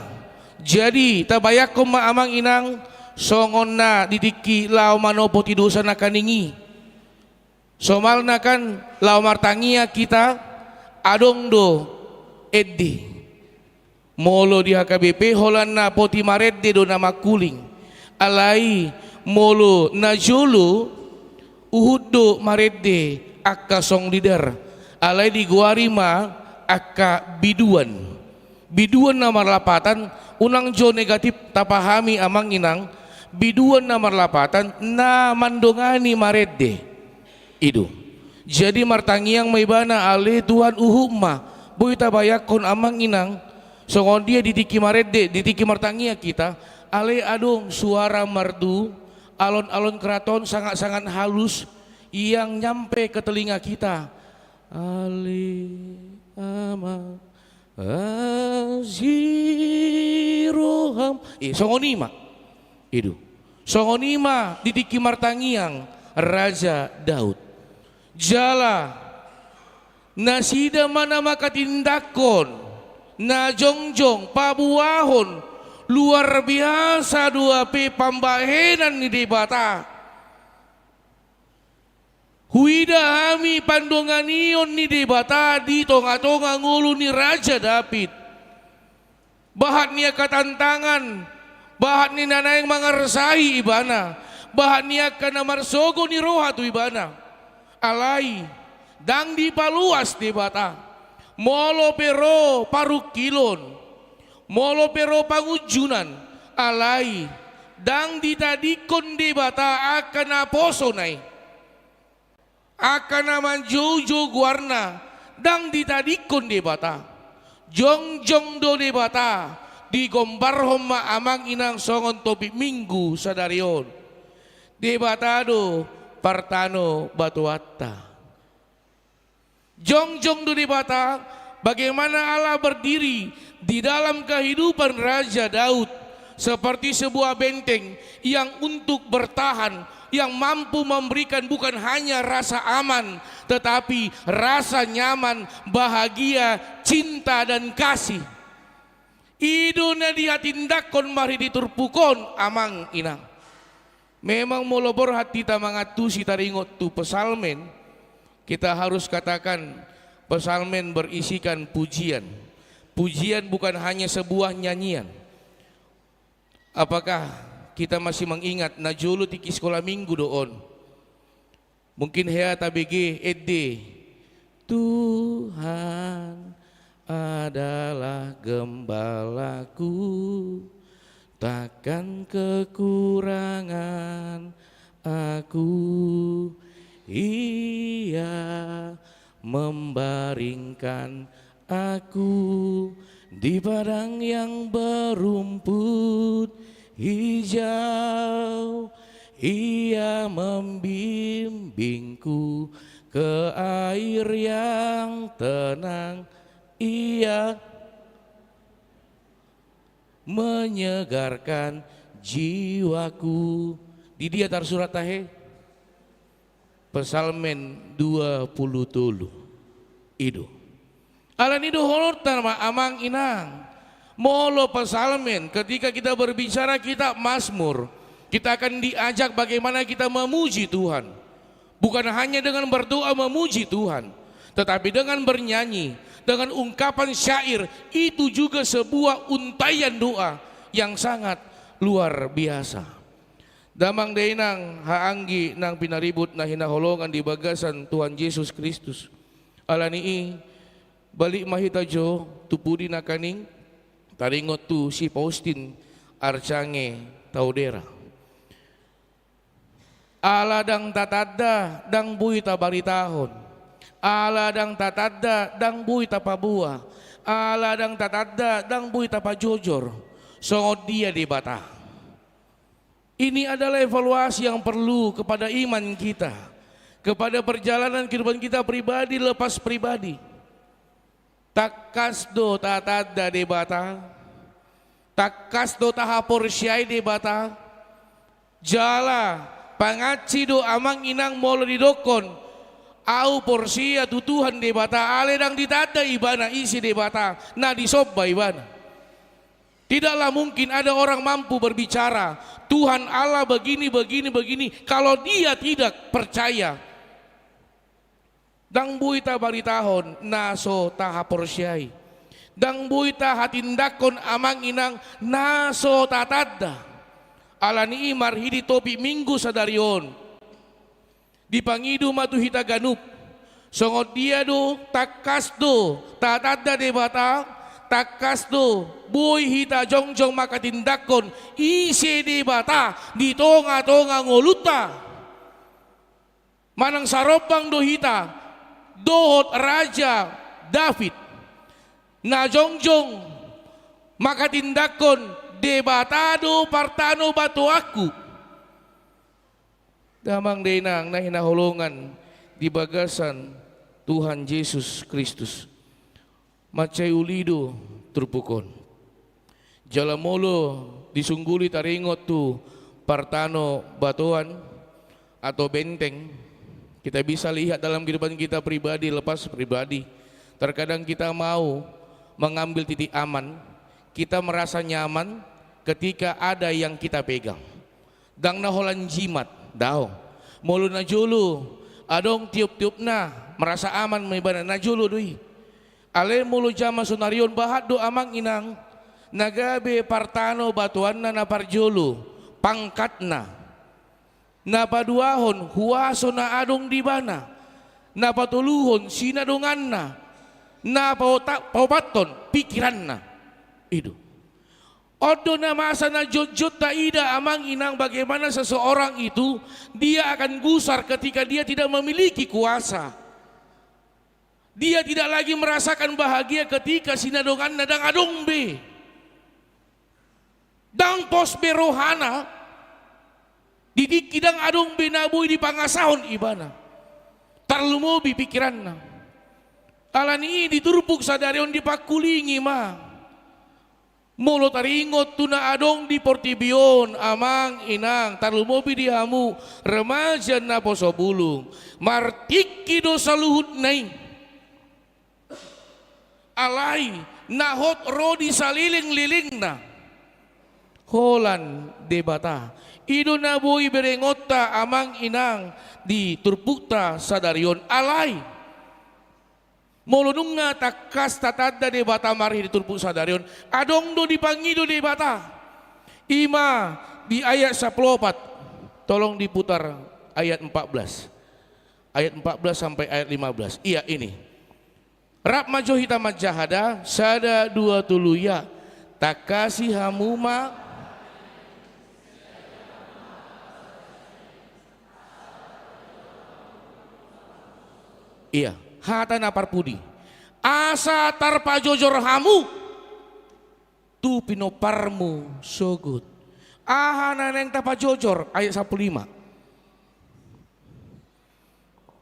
Jadi, tabayangkon ma amang inang, songon na di tingki laho manopoti dosa nangkaning i. Somalna kan laho martangiang hita, adong do ende. Molo di H K B P holan na poti marende do na mangkuling. Alai molo na jolo, huhut do marende angka song leader. Alai digoari ma angka biduan. Biduan na marlapatan, unang jo negatif tapahami amang inang, biduan na marlapatan na mandongani marende. I do. Jadi martangiang ma ibana, ale Tuhan, huhut ma. Boi tabayangkon amang inang, songon dia di tingki marende, di tingki martangiang hita, alai adong suara merdu, alon-alon keraton sangat-sangat halus yang nyampe ke telinga kita. Ale Ama, asi roham. Eh, songon i ma. I do. Songon i ma di tingki martangiang Raja Daud. Jala nasida ma na mangkatindangkon, na jongjong paboahon luar biasa do hape pambahenan ni Debata. Huida hami pandonganion ni Debata di tonga-tonga ngolu ni Raja Daud. Bahat ni angka tantangan, bahat ni na naeng mangarsahi ibana, bahat ni angka na marsogo ni roha tu ibana. Alai, ndang dipaluas Debata. Molo pe ro parungkilon, molo pe ro pangunjunan, alai ndang ditadingkon Debata angka naposona i. Angka na manjoujou goarna, ndang ditadingkon Debata. Jongjong do Debata, digombarhon ma amang inang songon topik Minggu sadari on. Debata do partanobatoanta. Jongjong do Debata, bagaimana Allah berdiri di dalam kehidupan Raja Daud seperti sebuah benteng yang untuk bertahan, yang mampu memberikan bukan hanya rasa aman, tetapi rasa nyaman, bahagia, cinta, dan kasih. I do na dihatindangkon marhite turpuk on, amang inang. Memang molo borhat hita mangantusi taringot tu psalmen, kita harus katakan psalmen berisikan pujian. Pujian bukan hanya sebuah nyanyian. Apakah kita masih mengingat na jolo tingki sekolah minggu do on? Mungkin hea tabege ende. Tuhan adalah gembalaku, takkan kekurangan aku. Ia membaringkan aku di padang yang berumput hijau. Ia membimbingku ke air yang tenang. Ia menyegarkan jiwaku. Di dia tarsurat tahe? Psalmen dua puluh tolu. I do. Alani i dohononta ma amang inang. Molo psalmen, ketika kita berbicara kitab Mazmur, kita akan diajak bagaimana kita memuji Tuhan. Bukan hanya dengan berdoa memuji Tuhan, tetapi dengan bernyanyi, dengan ungkapan syair, itu juga sebuah untaian doa yang sangat luar biasa. Damang dainang, haha anggi nang pinaribut na hinaholongan di bagasan Tuhan Jesus Kristus. Alani i, balik ma hita jo tu pudi nangkaning, taringot tu si Faustin Archange Taudera. Ala ndang tatanda, ndang boi tabaritahon. Ala ndang tatanda, ndang boi tapaboa. Ala ndang tatanda, ndang boi tapajojor. Songon dia Debata. Ini adalah evaluasi yang perlu kepada iman kita, kepada perjalanan kehidupan kita pribadi lepas pribadi. Tangkas do tatanda Debata? Tangkas do tahaporseai Debata? Jala pangansi do amang inang molo didokkon, au porsea tu Tuhan Debata, alai ndang ditanda ibana ise Debata na disomba ibana. Tidaklah mungkin ada orang mampu berbicara, Tuhan Allah begini, begini, begini, kalau dia tidak percaya. Ndang boi tabaritahon na so tahaporseai. Ndang boi tahatindanghon amang inang na so tatanda. Alani i marhite topik Minggu sadari on, dipangido ma tu hita ganup. Songon dia do, tangkas do tatanda Debata, tangkas do boi hita jongjong manghatindanghon ise Debata di tongatonga ngolunta. Manang sarombang do hita dohot Raja David, na jongjong manghatindanghon Debata do partano batuanku. Damang dainang na hinaholongan di bagasan Tuhan Jesus Kristus. Mansai uli do turpuk on. Jala molo disungguli taringot tu partano batuan atau benteng, kita bisa lihat dalam kehidupan kita pribadi, lepas pribadi. Terkadang kita mau mengambil titik aman, kita merasa nyaman ketika ada yang kita pegang. Ndang na holan jimat, daong. Molo na jolo adong tioptiopna, merasa aman ma ibana, na jolo do i. Alai molo jaman sonari on, bahat do amang inang, na gabe partano batuanna na parjolo pangkatna. Na paduahon huaso na adong di ibana. Na patoluhon sinadonganna. Na paota-, paopathon pikiranna. I do. On do na masa na jotjot taida amang inang, bagaimana seseorang itu, dia akan gusar ketika dia tidak memiliki kuasa. Dia tidak lagi merasakan bahagia ketika sinadonganna ndang adong be. Ndang pos be rohana di tingki ndang adong be na boi dipangasahon ibana. Tarlumobi pikiranna. Alani i di turpuk sadari on dipangkulingi ma. Molo taringot tu na adong di portibi on, amang, inang, tarlumobi di hamu, remaja naposobulung, martingki do saluhutna i. Alai, na hot ro di salelenglelengna. holan Debata. I do na boi berengonta amang inang di turpukta sadari on. Alai molo nunga tangkas tatanda Debata marhite turpuk sadari on, adong do dipangido Debata. I ma di ayat sampulu opat. Tolong diputar ayat empat belas. Ayat empat belas sampai ayat lima belas. Ia ini. Rap ma jo hita manjahada, sada, dua, tolu, ia. Tangkasi hamu ma. Ia, hata na parpudi. Asa tarpajojor hamu tu pinomparmu sogot. Aha na naeng tapajojor? Ayat sampulu lima.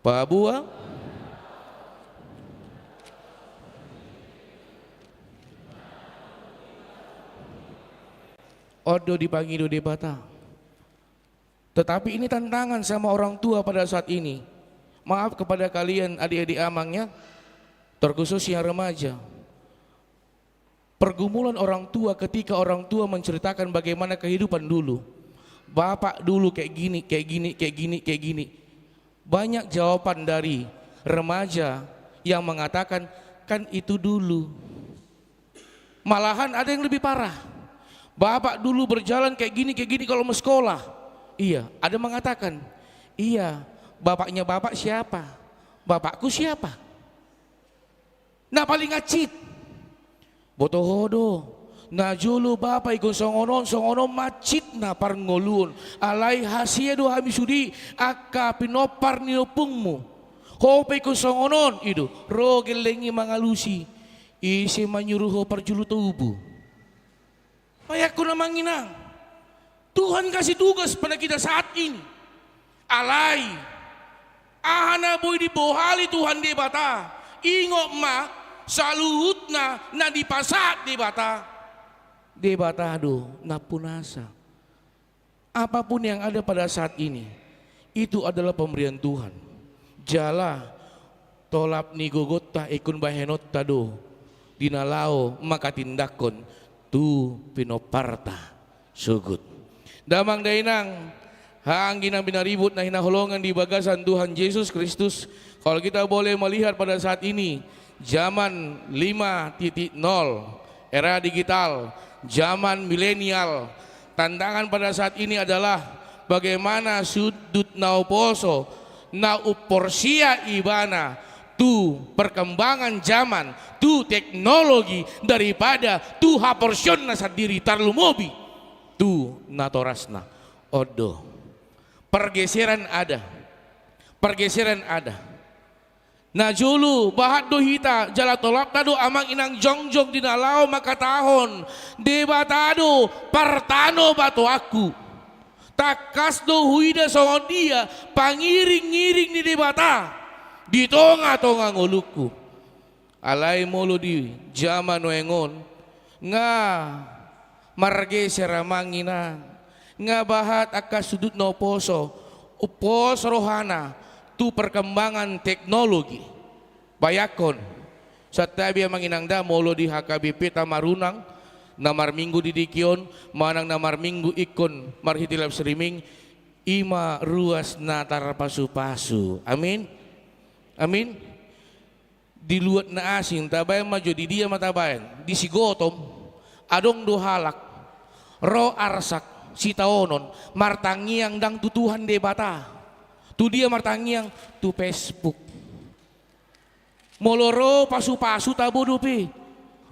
Paboa. On do dipangido Debata. Tetapi ini tantangan sama orang tua pada saat ini. Maaf kepada kalian adik-adik amang ya, terkhusus yang remaja. Pergumulan orang tua ketika orang tua menceritakan bagaimana kehidupan dulu. Bapak dulu kayak gini, kayak gini, kayak gini, kayak gini. Banyak jawaban dari remaja yang mengatakan, "Kan itu dulu." Malahan ada yang lebih parah. "Bapak dulu berjalan kayak gini, kayak gini kalau mau sekolah." Iya, ada mengatakan, "Iya, bapaknya bapak siapa? Bapakku siapa?" Na paling hansit. Boto ho do. Na jolo bapa ingkon songon on, songon on ma hansit na parngoluon. Alai hasea do hami sude angka pinompar ni ompungmu. Ho pe ingkon songon on, i do. Ro gelleng i mangalusi. Ise manyuru ho parjolo tubu? Bayangkon amang inang, Tuhan kasih tugas pada kita saat ini. Alai, aha na boi dibohali Tuhan Debata, ingot ma, saluhutna na dipasahat Debata, Debata do nampunasa. Apapun yang ada pada saat ini, itu adalah pemberian Tuhan. Jala tolap ni gogonta ingkon bahenonta do di na laho manghatindanghon tu pinomparta sogot. Damang dainang, anggi na pinaribot na hinaholongan di bagasan Tuhan Jesus Kristus, kalau kita boleh melihat pada saat ini, zaman lima titik nol, era digital, zaman milenial, tantangan pada saat ini adalah bagaimana sundut na huposo, na umporsea ibana tu perkembangan zaman, tu teknologi, daripada tu haporseaonna sandiri, tarlumobi tu natorasna. On do. Pergeseran ada. Pergeseran ada. Na jolo, bahat do hita, jala tolapna do amang inang jongjong di na laho mangkatahon, Debata do partanobatoanku. Tangkas do huida songon dia pangiringiring ni Debata di tongatonga ngolungku. Alai molo di jaman nuaeng on, nga margeser amang inang, nga bahat angka sundut na umposo, umposo rohana tu perkembangan teknologi. Bayangkon, santabi amang inang da, molo di H K B P ta marunang, na marminggu di diki on, manang na marminggu ingkon marhite live streaming, i ma ruas na tarpasupasu. Amin. Amin. Di luat na asing, tabaen ma jo, di dia ma tabaen, di Sigotom, adong do halak ro arsak sitaonon, martangiang ndang tu Tuhan Debata. Tu dia martangiang? Tu Facebook. Molo ro pasupasu, tabo dope.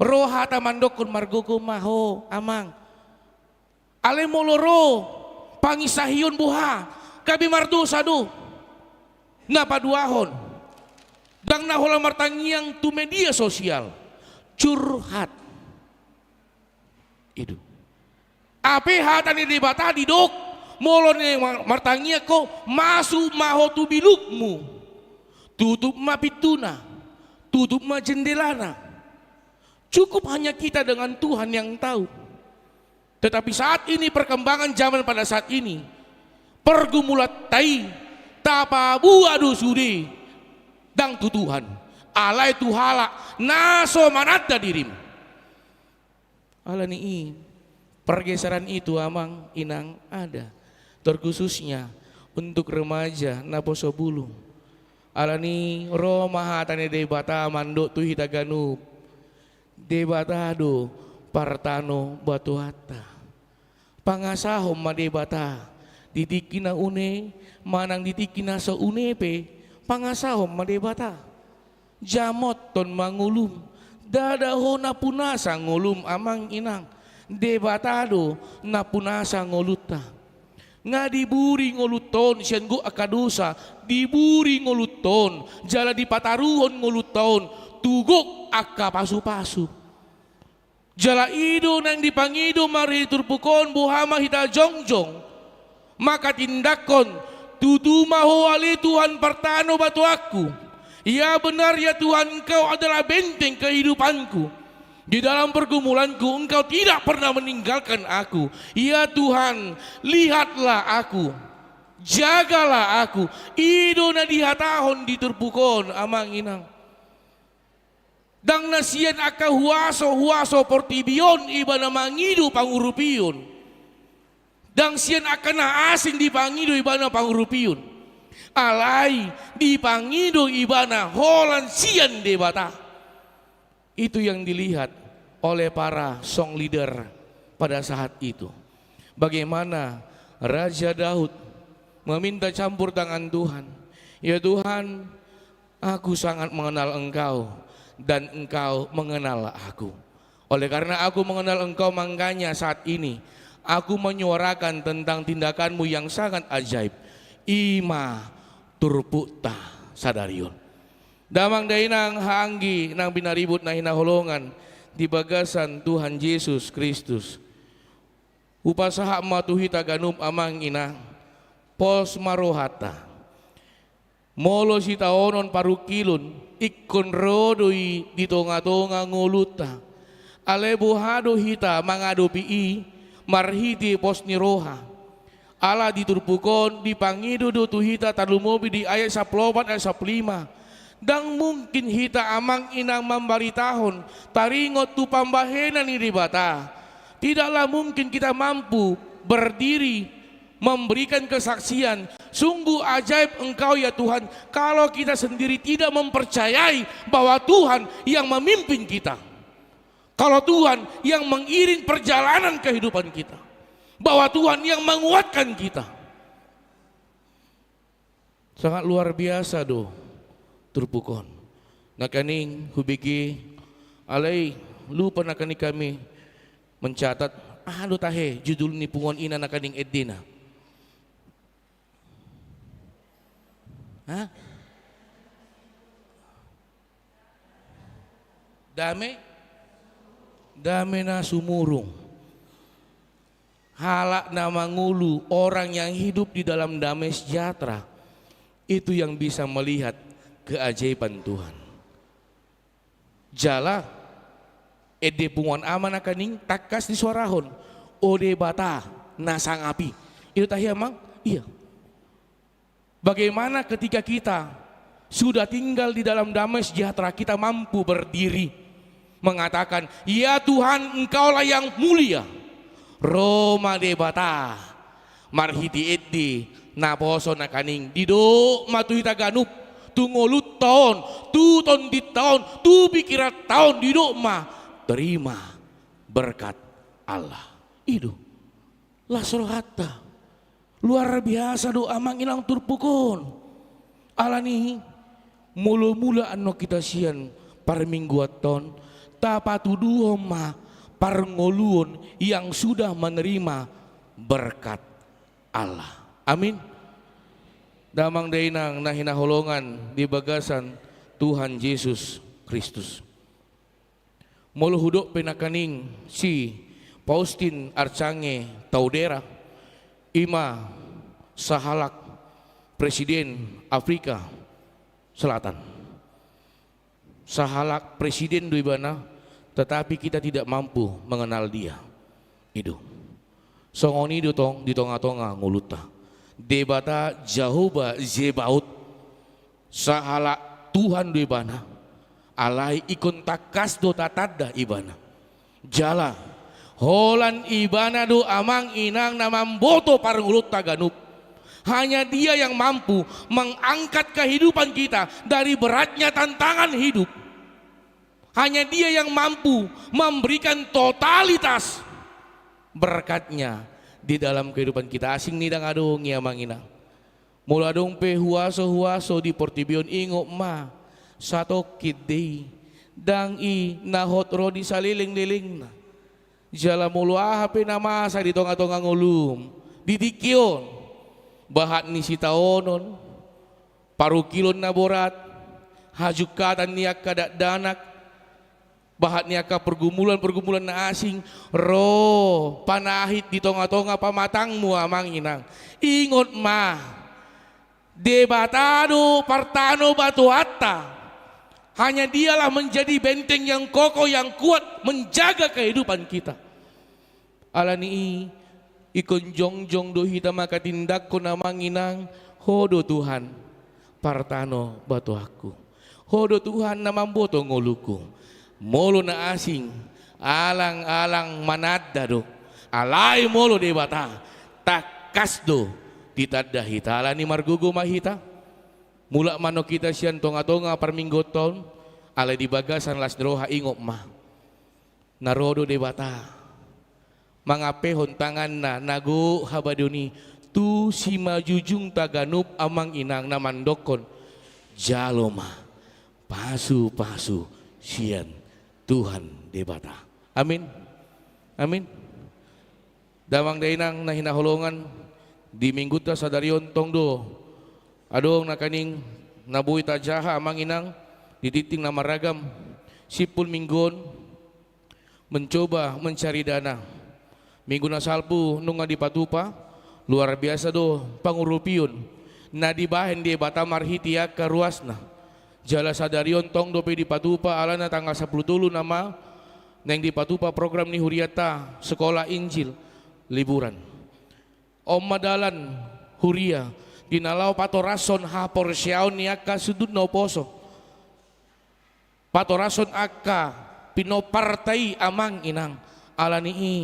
Ro hata mandokkon, margogo ma ho amang. Alai molo ro panginsahion, boha, gabe mardosa do. Na paduahon, ndang na holan martangiang tu media sosial, curhat. I do. Hape hata ni Debata didok, molo naeng mar-, martangiang ho, masuk ma ho tu bilukmu. Tutup ma pintuna, tutup ma jendelana. Cukup hanya kita dengan Tuhan yang tahu. Tetapi saat ini, perkembangan zaman pada saat ini, pergumulanta i tapaboa do sude ndang tu Tuhan, alai tu halak na so mananda dirim. Alani i, Pergeseran itu, amang inang, ada, terkhususnya untuk remaja naposo bulung. Alani ro ma hata ni Debata mandok tu hita ganup: Debata do partanobatoanta. Pangasahon ma Debata di tingki na une manang di tingki na so une pe, pangasahon ma Debata. Jamothon ma ngolum. Ndada ho nampunasa ngolum, amang inang. Debata do nampunasa ngolunta. Nga diburi ngolunta on sian gok angka dosa, diburi ngolunta on jala dipataruhon ngolunta on tu gok angka pasupasu. Jala i do naeng dipangido marhite turpuk on, boha ma hita jongjong manghatindanghon: Tutu ma Ho ale Tuhan partanobatoanku. Ya benar, ya Tuhan, Engkau adalah benteng kehidupanku. Di dalam pergumulanku, Engkau tidak pernah meninggalkan aku. Ya Tuhan, lihatlah aku, jagalah aku. I do na dihatahon di turpuk on, amang inang. Ndang na sian angka huaso-huaso portibi on ibana mangido pangurupion. Ndang sian angka na asing dipangido ibana pangurupion. Alai dipangido ibana holan sian Debata. Itu yang dilihat oleh para song leader pada saat itu. Bagaimana Raja Daud meminta campur tangan Tuhan. Ya Tuhan, aku sangat mengenal Engkau, dan Engkau mengenal aku. Oleh karena aku mengenal Engkau, makanya saat ini aku menyuarakan tentang tindakan-Mu yang sangat ajaib. I ma turpukta sadari on. Damang dainang, haha anggi nang pinaribot na hinaholongan di bagasan Tuhan Jesus Kristus. Hupasahat ma tu hita ganup, amang inang, pos ma rohanta. Molo sitaonon parungkilon, ingkon ro do i di tonga-tonga ngolunta. Alai boha do hita mangadopi i? Marhite pos ni roha. Ala di turpuk on dipangido do tu hita, tarlumobi di ayat sampulu opat, ayat sampulu lima. Ndang mungkin hita, amang inang, mambaritahon taringot tu pambahenan ni Debata. Tidaklah mungkin kita mampu berdiri memberikan kesaksian, "Sungguh ajaib Engkau, ya Tuhan," kalau kita sendiri tidak mempercayai bahwa Tuhan yang memimpin kita, kalau Tuhan yang mengiring perjalanan kehidupan kita, bahwa Tuhan yang menguatkan kita. Sangat luar biasa do turpuk on. Nangkaning hubege, alai lupa nangkaning kami mencatat, aha do tahe judul ni punguan i na nangkaning endena? Hah? Dame? Dame na sumurung. Halak na mangolu, orang yang hidup di dalam damai sejahtera, itu yang bisa melihat keajaiban Tuhan. Jala ende punguan a ma nangkaning tangkas disuarahon, "O Debata na sangap i." I do tahe, amang? Iya. Bagaimana ketika kita sudah tinggal di dalam damai sejahtera, kita mampu berdiri mengatakan, "Ya Tuhan, Engkaulah yang mulia." Ro ma Debata marhite ende naposo nangkaning, didok ma tu hita ganup, tu ngolunta on, tu tondinta on, tu pingkiranta on, didok ma, "Terima berkat Allah." I do. Las rohanta. Luar biasa do, amang inang, turpuk on. Alani i, molo mula annon hita sian parmingguanta on, tapatuduhon ma parngoluon yang sudah menerima berkat Allah. Amin. Damang dainang na hinaholongan di bagasan Tuhan Jesus Kristus. Molo hudok pe nangkaning si Faustin Archange Touadera, i ma sahalak presiden Afrika Selatan. Sahalak presiden do ibana, tetapi kita tidak mampu mengenal dia. I do. Songon i do tong di tonga-tonga ngolunta. Debata Jahowa Zebaot, sahalak Tuhan do ibana, alai ingkon tangkas do tatanda ibana. Jala Holan Ibana do Amang Inang na mamboto parngoluonta ganup. Hanya Dia yang mampu mengangkat kehidupan kita dari beratnya tantangan hidup. Hanya Dia yang mampu memberikan totalitas berkat-Nya di dalam kehidupan kita. Asing ni ndang adong i, Amang Inang. Molo adong pe huaso-huaso di portibi on, ingot ma, satongkin do i. Ndang i na hot ro di salelenglelengna. Jala molo aha pe na masa di tongatonga ngolum di tingki on, bahat ni sitaonon, parungkilon na borat, hajungkatan ni angka dakdanak, bahat ni angka pergumulan-pergumulan na asing, ro panahit di tongatonga pamatangmu, Amang Inang. Ingot ma, Debata do partano batuanta. Hanya Dialah menjadi benteng yang kokoh, yang kuat, menjaga kehidupan kita. Ala ni i, ingkon jongjong do hita manghatindanghon, Amang Inang, Ho do Tuhan, partano batuanku. Ho do Tuhan na mamboto ngolungku. Molo na asing, alang-alang mananda do. Alai molo Debata, tangkas do ditanda hita. Ala ni i margogo ma hita. Mulak ma annon hita sian tongatonga parmingguonta on, alai di bagasan las ni roha, ingot ma, na ro do Debata mangampehon tanganna na gok habadeon i tu simanjujungta ganup, Amang Inang, na mandokkon, jalo ma pasupasu sian Tuhan Debata. Amin. Amin. Damang dainang na hinaholongan, di minggunta sadari on tong do adong nangkaning na boi tajaha, Amang Inang, di tingting na maragam. Simpul minggu on mencoba mencari dana. Minggu na salpu nunga dipatupa, luar biasa do pangurupion na dibahen Debata marhite angka ruasna. Jala sadari on tong dope dipatupa, alana tanggal sampulu tolu nama naeng dipatupa program ni hurianta Sekolah Injil liburan. On ma dalan huria di na laho patorashon haporseaon ni angka sundut na huposo. Patorashon angka pinomparta i, Amang Inang. Ala ni i,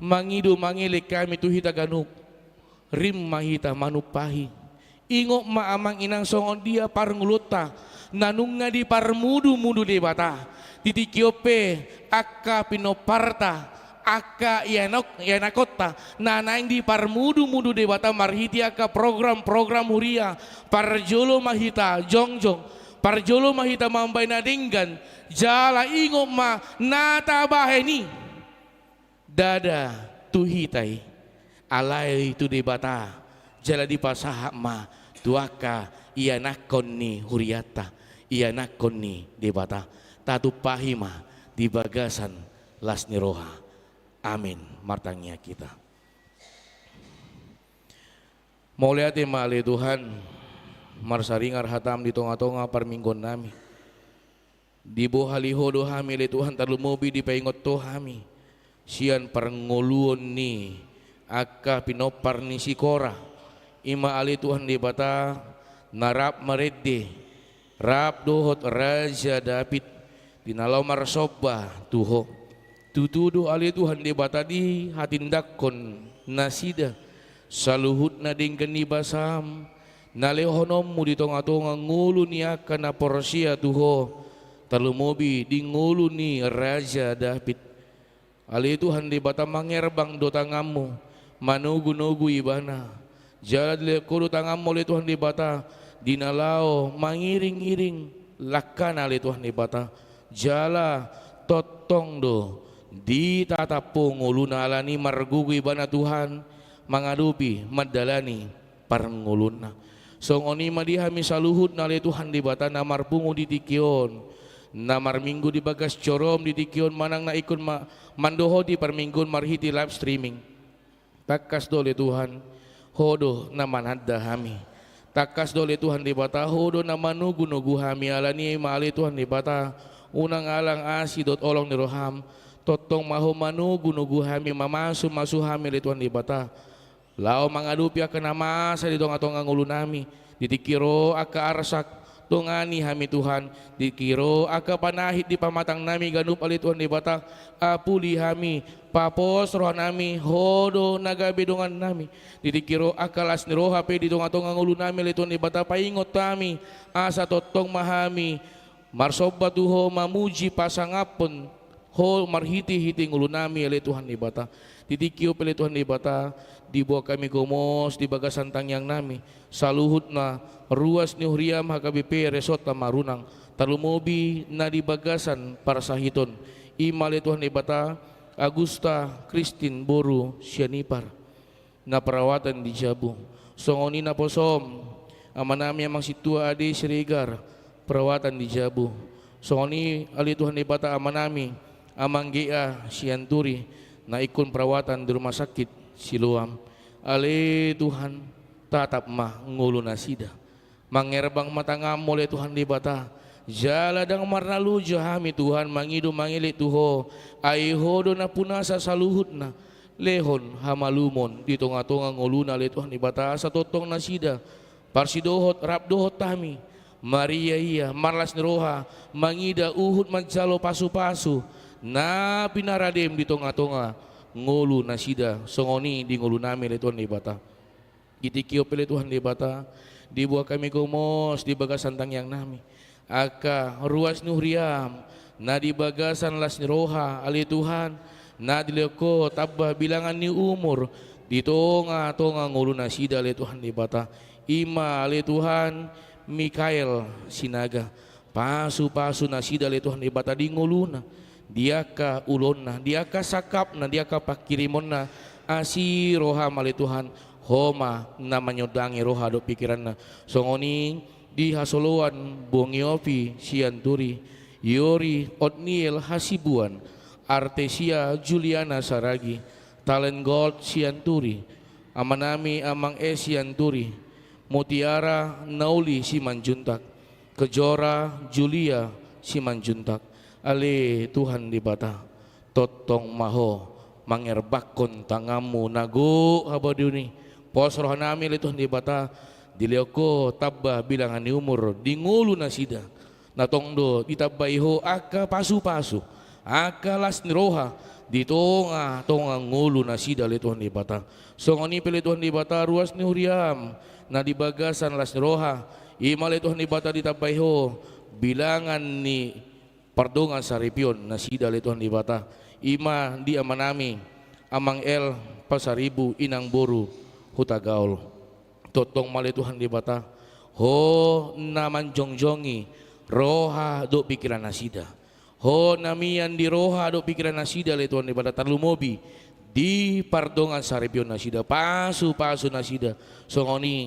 mangido mangelek hami tu hita ganup, rim ma hita manumpahi. Ingot ma, Amang Inang, songon dia parngoluonta na nunga diparmudumudu Debata. Di tingki on pe angka pinomparta, angka ianok-, ianakhonta na naeng diparmudumudu Debata marhite angka program-program huria. Parjolo ma hita jongjong, parjolo ma hita mambahen na denggan, jala ingot ma na tabahen i ndada tu hita i, alai tu Debata, jala dipasahat ma tu angka ianakhon ni hurianta, ianakhon ni Debata. Tatumpahi ma di bagasan las ni roha. Amin. Martangiang hita. Mauliate ma ale Tuhan, marsaringar hataM di tongatonga parmingguonnami. Dibohali Ho do hami ale Tuhan, tarlumobi dipaingot Ho hami sian parngoluon ni angka pinompar ni si Kora. I ma ale Tuhan Debata na rap marende, rap dohot Raja David, di na laho marsomba tu Ho. Tutu do ale Tuhan Debata dihatindangkon nasida saluhutna denggan ni basaM na lehononMu di tongatonga ngolu ni angka na porsea tu Ho, tarlumobi di ngolu ni Raja David. Ale Tuhan Debata, mangerbang do tanganMu manogunogu ibana. Jala dilehon Ho do tanganMu ale Tuhan Debata di na laho mangiringiring langkana ale Tuhan Debata. Jala tongtong do ditatap Ho ngoluna, ala ni i margogo ibana Tuhan mangadopi mandalani parngoluonna. Songon i ma di hami saluhutna ale Tuhan Debata na marpungu di tingki on, na marminggu di bagas joroM di tingki on manang na ingkon ma-, mandohoti parmingguon marhite live streaming. Tangkas do ale Tuhan, Ho do na mananda hami. Tangkas do ale Tuhan Debata, Ho do na manogunogu hami, ala ni i ma ale Tuhan Debata, unang alang asi dohot holong ni rohaM, tongtong ma Ho manogunogu hami, mamasumasu hami ale Tuhan Debata. Laho mangadopi angka na masa di tongatonga ngolunami, di tingki ro angka arsak, Dongani hami Tuhan, di tingki ro angka panahit di pamatang nami ganup ale Tuhan Debata, apuli hami, papos roha nami, Ho do na gabe dongan nami. Di tingki ro angka las ni roha pe di tonga-tonga ngolu nami ale Tuhan Debata, paingot hami, asa tongtong ma hami marsomba tu Ho, mamuji, pasangaphon Ho marhite-hite ngolu nami ale Tuhan Debata. Di tingki on pe ale Tuhan Debata, diboan hami gomos di bagasan tangiang nami saluhutna ruas ni huriam H K B P Resort Tamarunang, tarlumobi na di bagasan parsahiton, i ma ale Tuhan Debata Agusta Kristin boru Sianipar, na perawatan di jabu. Songon i naposom Amanami Amang Sintua Ade Siregar, perawatan di jabu. Songon i ale Tuhan Debata Amanami Amang G A Sianturi, na ingkon perawatan di Rumah Sakit Siloam. Ale Tuhan, tatap ma ngolu nasida. Mangerbang ma tanganmu ale Tuhan Debata, jala ndang marnaloja hami Tuhan mangido mangelek tu Ho, ai Ho do nampunasa saluhutna. Lehon hamalumon di tonga-tonga ngoluna ale Tuhan Debata, asa tongtong nasida parsidohot rap dohot hami, mariaia, marlas ni roha, mangida uhut manjalo pasu-pasu na pinaradem di tonga-tonga ngolu nasida, songon i di ngolu nami ale Tuhan Debata. Di tingki on pe ale Tuhan Debata, diboan hami gomos di bagasan tangiang nami angka ruas ni huriam na di bagasan las ni roha ale Tuhan, na dilehon Ho tamba bilangan ni umur di tonga-tonga ngolu nasida ale Tuhan Debata. I ma ale Tuhan Mikael Sinaga. Pasu-pasu nasida ale Tuhan Debata di ngoluna, di angka ulaonna, di angka sangkapna, di angka panghirimonna. Asi roham ale Tuhan, Ho ma na manyondangi roha dohot pingkiranna. Songon i di hasoloan Bongiopi Sianturi, Yori Otniel Hasibuan, Artesia Juliana Saragi, Talent Gold Sianturi, Amanami Amang E Sianturi, Mutiara Nauli Simanjuntak, Kejora Julia Simanjuntak. Ale Tuhan Debata, tongtong ma Ho mangerbanghon tanganmu na gok habadeon i. Pos rohanami ale Tuhan Debata, dilehon Ho tamba bilangan ni umur di ngolu nasida. Na tong do ditambai Ho angka pasu-pasu, angka las ni roha di tonga-tonga ngolu nasida ale Tuhan Debata. Songon i pe ale Tuhan Debata ruas ni huriam na di bagasan las ni roha, i ma ale Tuhan Debata ditambai Ho bilangan ni pardongan saripeon nasida ale Tuhan Debata. I ma di amanami Amang El Pasaribu, inang boru Hutagaol. Tongtong ma ale Tuhan Debata, Ho na manjongjongi roha dohot pingkiran nasida. Ho na mian di roha dohot pingkiran nasida ale Tuhan Debata, tarlumobi di pardongan saripeon nasida, pasu-pasu nasida, songon i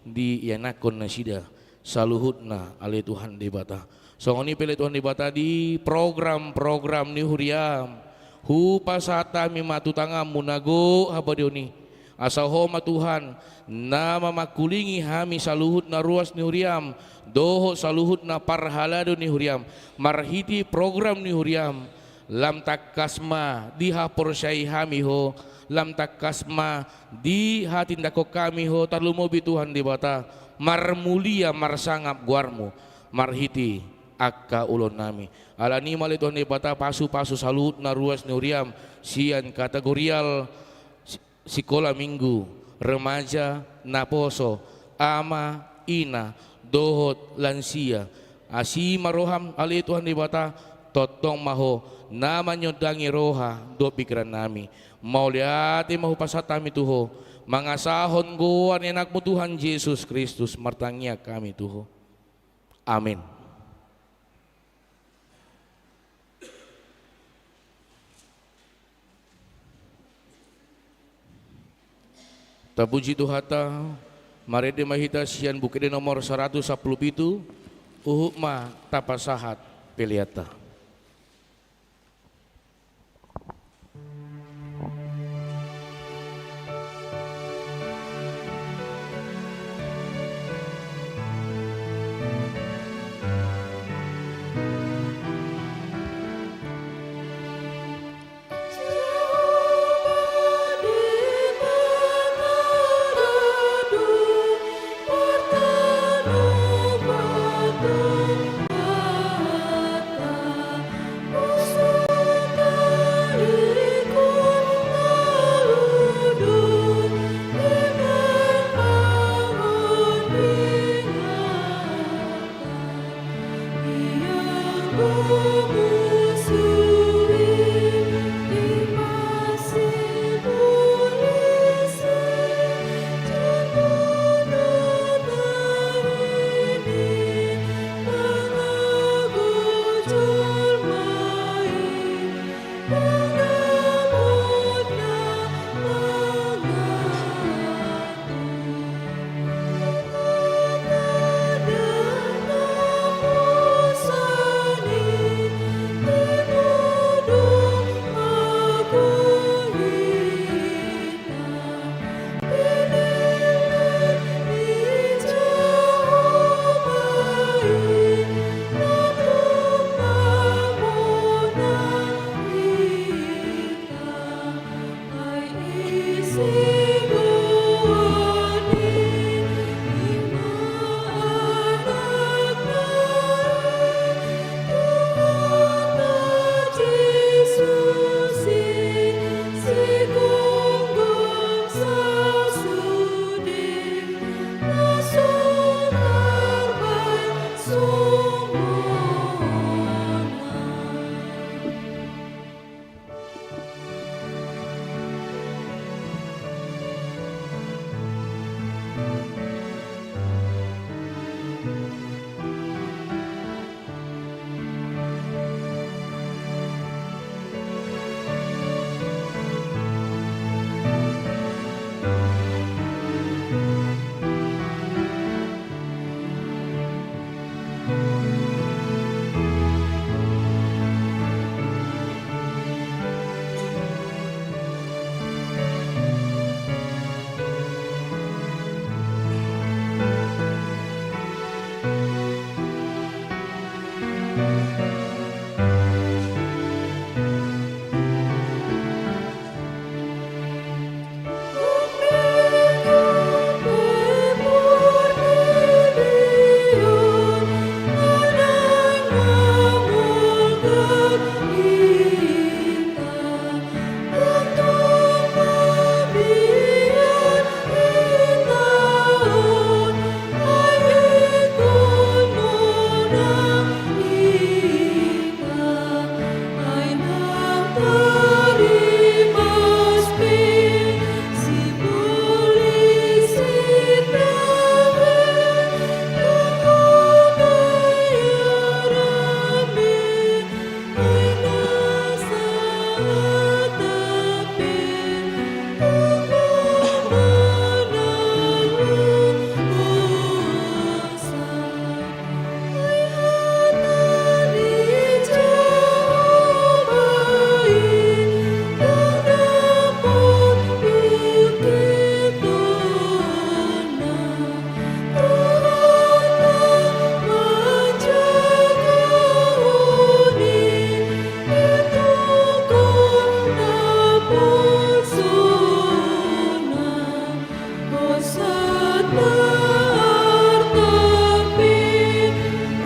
di ianakhon nasida saluhutna ale Tuhan Debata. Songon i pe ale Tuhan Debata di program-program ni huriam, hupasahat hami ma tu tanganmu na gok habadeon i. Asa Ho ma Tuhan na mamangkulingi hami saluhutna ruas ni huriam dohot saluhutna parhalado ni huriam, marhite program ni huriam. Lam tangkas ma dihaporseai hami Ho, lam tangkas ma dihatindanghon hami Ho, tarlumobi Tuhan Debata, marmulia marsangap goarmu marhite angka ulaonnami. Alani i ma ale Tuhan Debata, pasu-pasu saluhutna ruas ni huriam, sian kategorial si-, sikola minggu, remaja, naposo, ama, ina, dohot lansia. Asi ma roham ale Tuhan Debata, tongtong ma Ho na manyondangi roha dohot pingkirannami. Mauliate ma hupasahat hami tu Ho, mangasahon goar ni anakmu Tuhan Jesus Kristus, martangiang hami tu Ho. Amin. Tapuji Tuhanta, marende ma hita sian Buku Ende nomor saratus sampulu pitu, huhut ma tapasahat peleanta.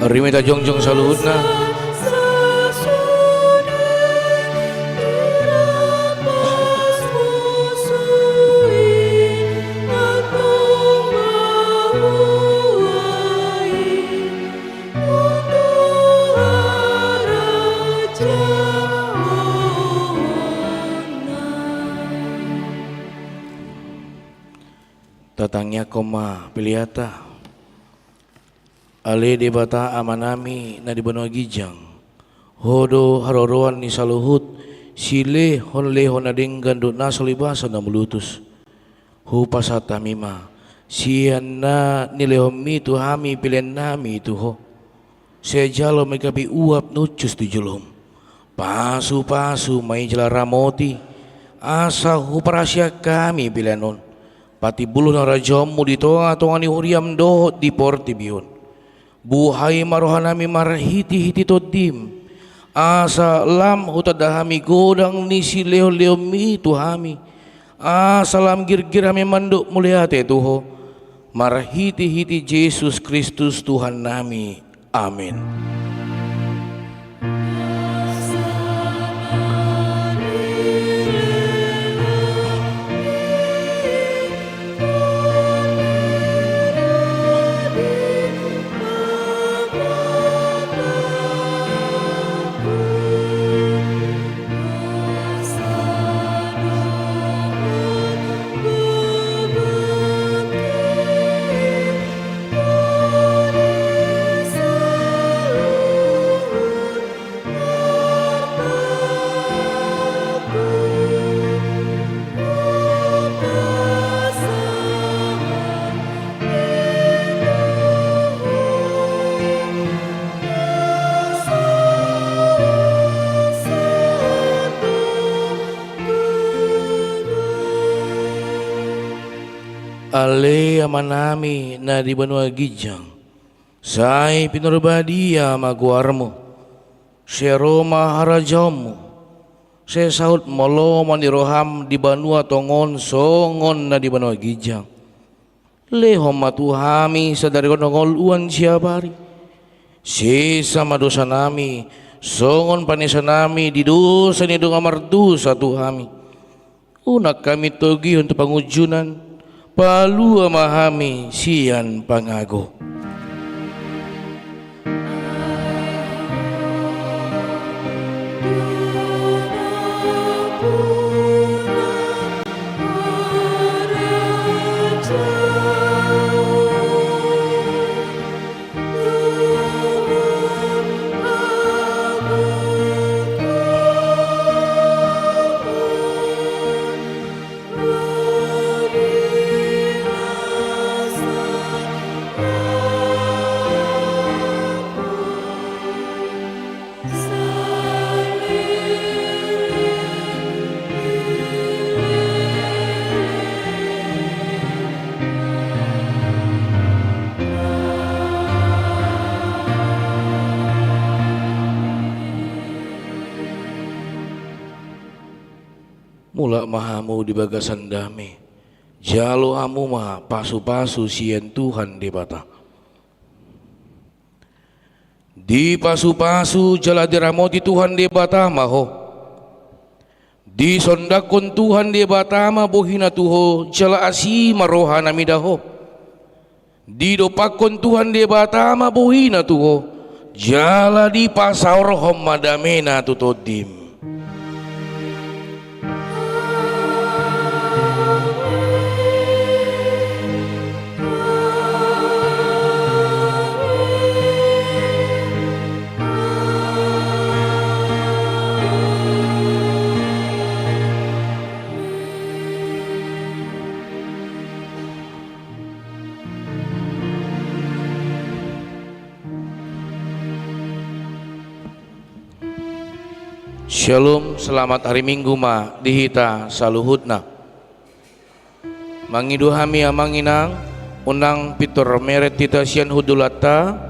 Rimita jongjong saluhutna. Tatangiangkon ma peleanta. Ale Debata Amanami na di banua ginjang, Ho do haroroan ni saluhut silehonlehon na denggan dohot na so libasan na mulutus. Hupasahat hami ma, sian na nilehonMi tu hami peleannami tu Ho, sai jalo ma i gabe uap na hushus tu joloM. Pasupasu ma i jala ramoti, asa huparhaseang hami pelean on, patimbulhon harajaonMu di tongatonga ni huriaM dohot di portibi on. Buhai ma rohanami marhitehite TondiM, asa lam hutanda hami godang ni silehonlehonMi tu hami, asa lam girgir hami mandok mauliate tu Ho, marhitehite Jesus Kristus Tuhannami. Amin. Ale Amanami na di banua ginjang, sai pinarbadia ma goarMu. Sai ro ma harajaonMu. Sai saut ma lomo ni rohaM di banua tonga on songon na di banua ginjang. Lehon ma tu hami sadari on hangoluan siapari. Sesa ma dosanami, songon panesanami di dosa ni dongan mardosa tu hami. Unang hami togihon tu pangunjunan, palua ma hami sian pangago. Mulak ma hamu di bagasan dame, jalo hamu ma pasupasu sian Tuhan Debata. Dipasupasu jala diramoti Tuhan Debata ma ho. Disondangkon Tuhan Debata ma bohina tu ho, jala asi ma rohana mida ho. Didompakkon Tuhan Debata ma bohina tu ho, jala dipasaorhon ma damena tu tondim. Syalom, selamat hari Minggu ma di hita saluhutna. Mangido hami amang inang, unang pintor meret hita sian hundulanta,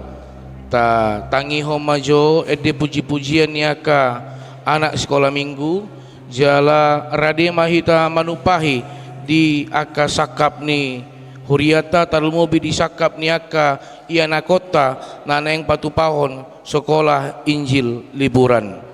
tatangihon ma jo ende pujipujian ni angka anak sikola Minggu, jala rade ma hita manumpahi di angka sangkap ni Hurianta, tarlumobi di sangkap ni angka ianakhonta na naeng patupahon Sekolah Injil Liburan.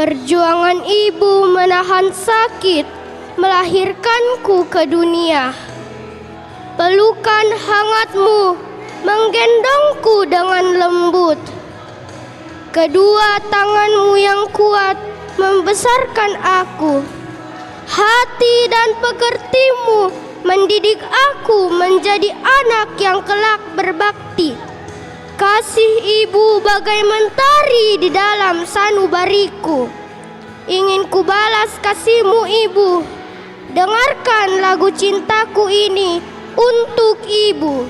Perjuangan ibu menahan sakit melahirkanku ke dunia. Pelukan hangatmu menggendongku dengan lembut. Kedua tanganmu yang kuat membesarkan aku. Hati dan pekertimu mendidik aku menjadi anak yang kelak berbakti. Kasih ibu bagai mentari di dalam sanubariku. Ingin kubalas kasihmu, ibu. Dengarkan lagu cintaku ini untuk ibu.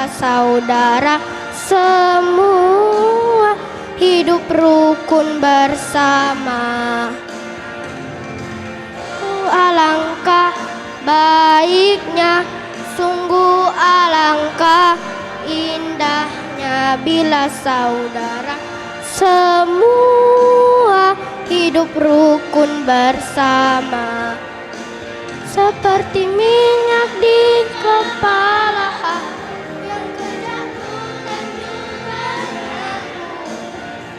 saudara, semua hidup rukun bersama. Alangkah baiknya, sungguh alangkah indahnya bila saudara semua hidup rukun bersama. Seperti minyak di kepala yang kejatuh dan juga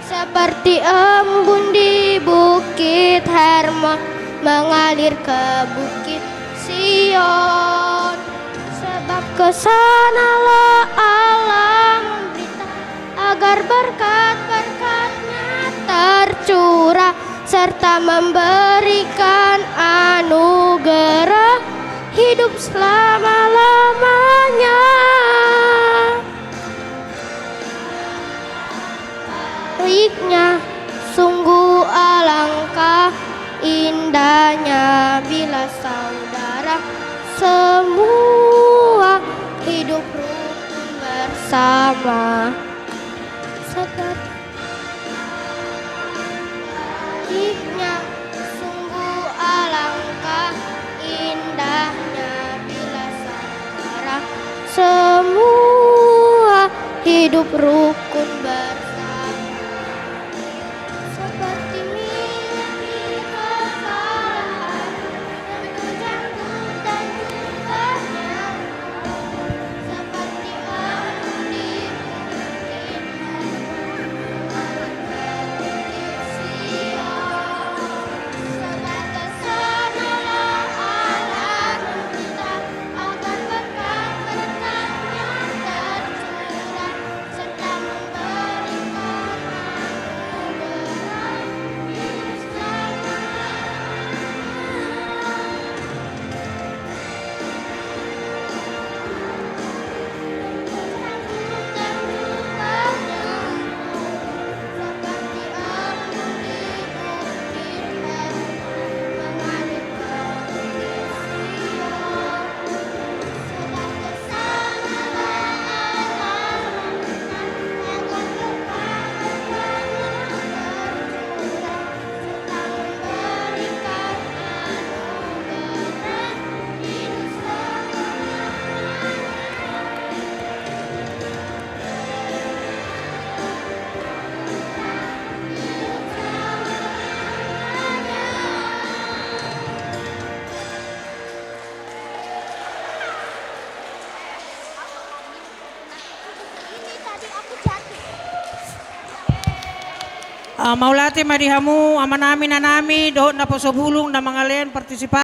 seperti embun di Bukit Hermon mengalir ke Bukit Sion. Sebab ke sanalah Allah memberitakan agar berkat-berkat-Nya tercurah serta memberikan anugerah hidup selama-lamanya. Baiknya, sungguh alangkah indahnya bila saudara semua hidup rukun bersama. Seperti baiknya, sungguh alangkah indahnya bila saudara semua hidup rukun bersama. Seperti minyak di kepala yang kejatuh dan juga seperti embun di Bukit Hermon mengalir ke Bukit Sion. Sebab ke sanalah Allah memberitakan agar berkat-berkat-Nya tercurah serta memberikan anugerah hidup selama-lamanya. Ah, mauliate ma di hamu amanami, inanami dohot naposo bulung na mangalean partisipasi.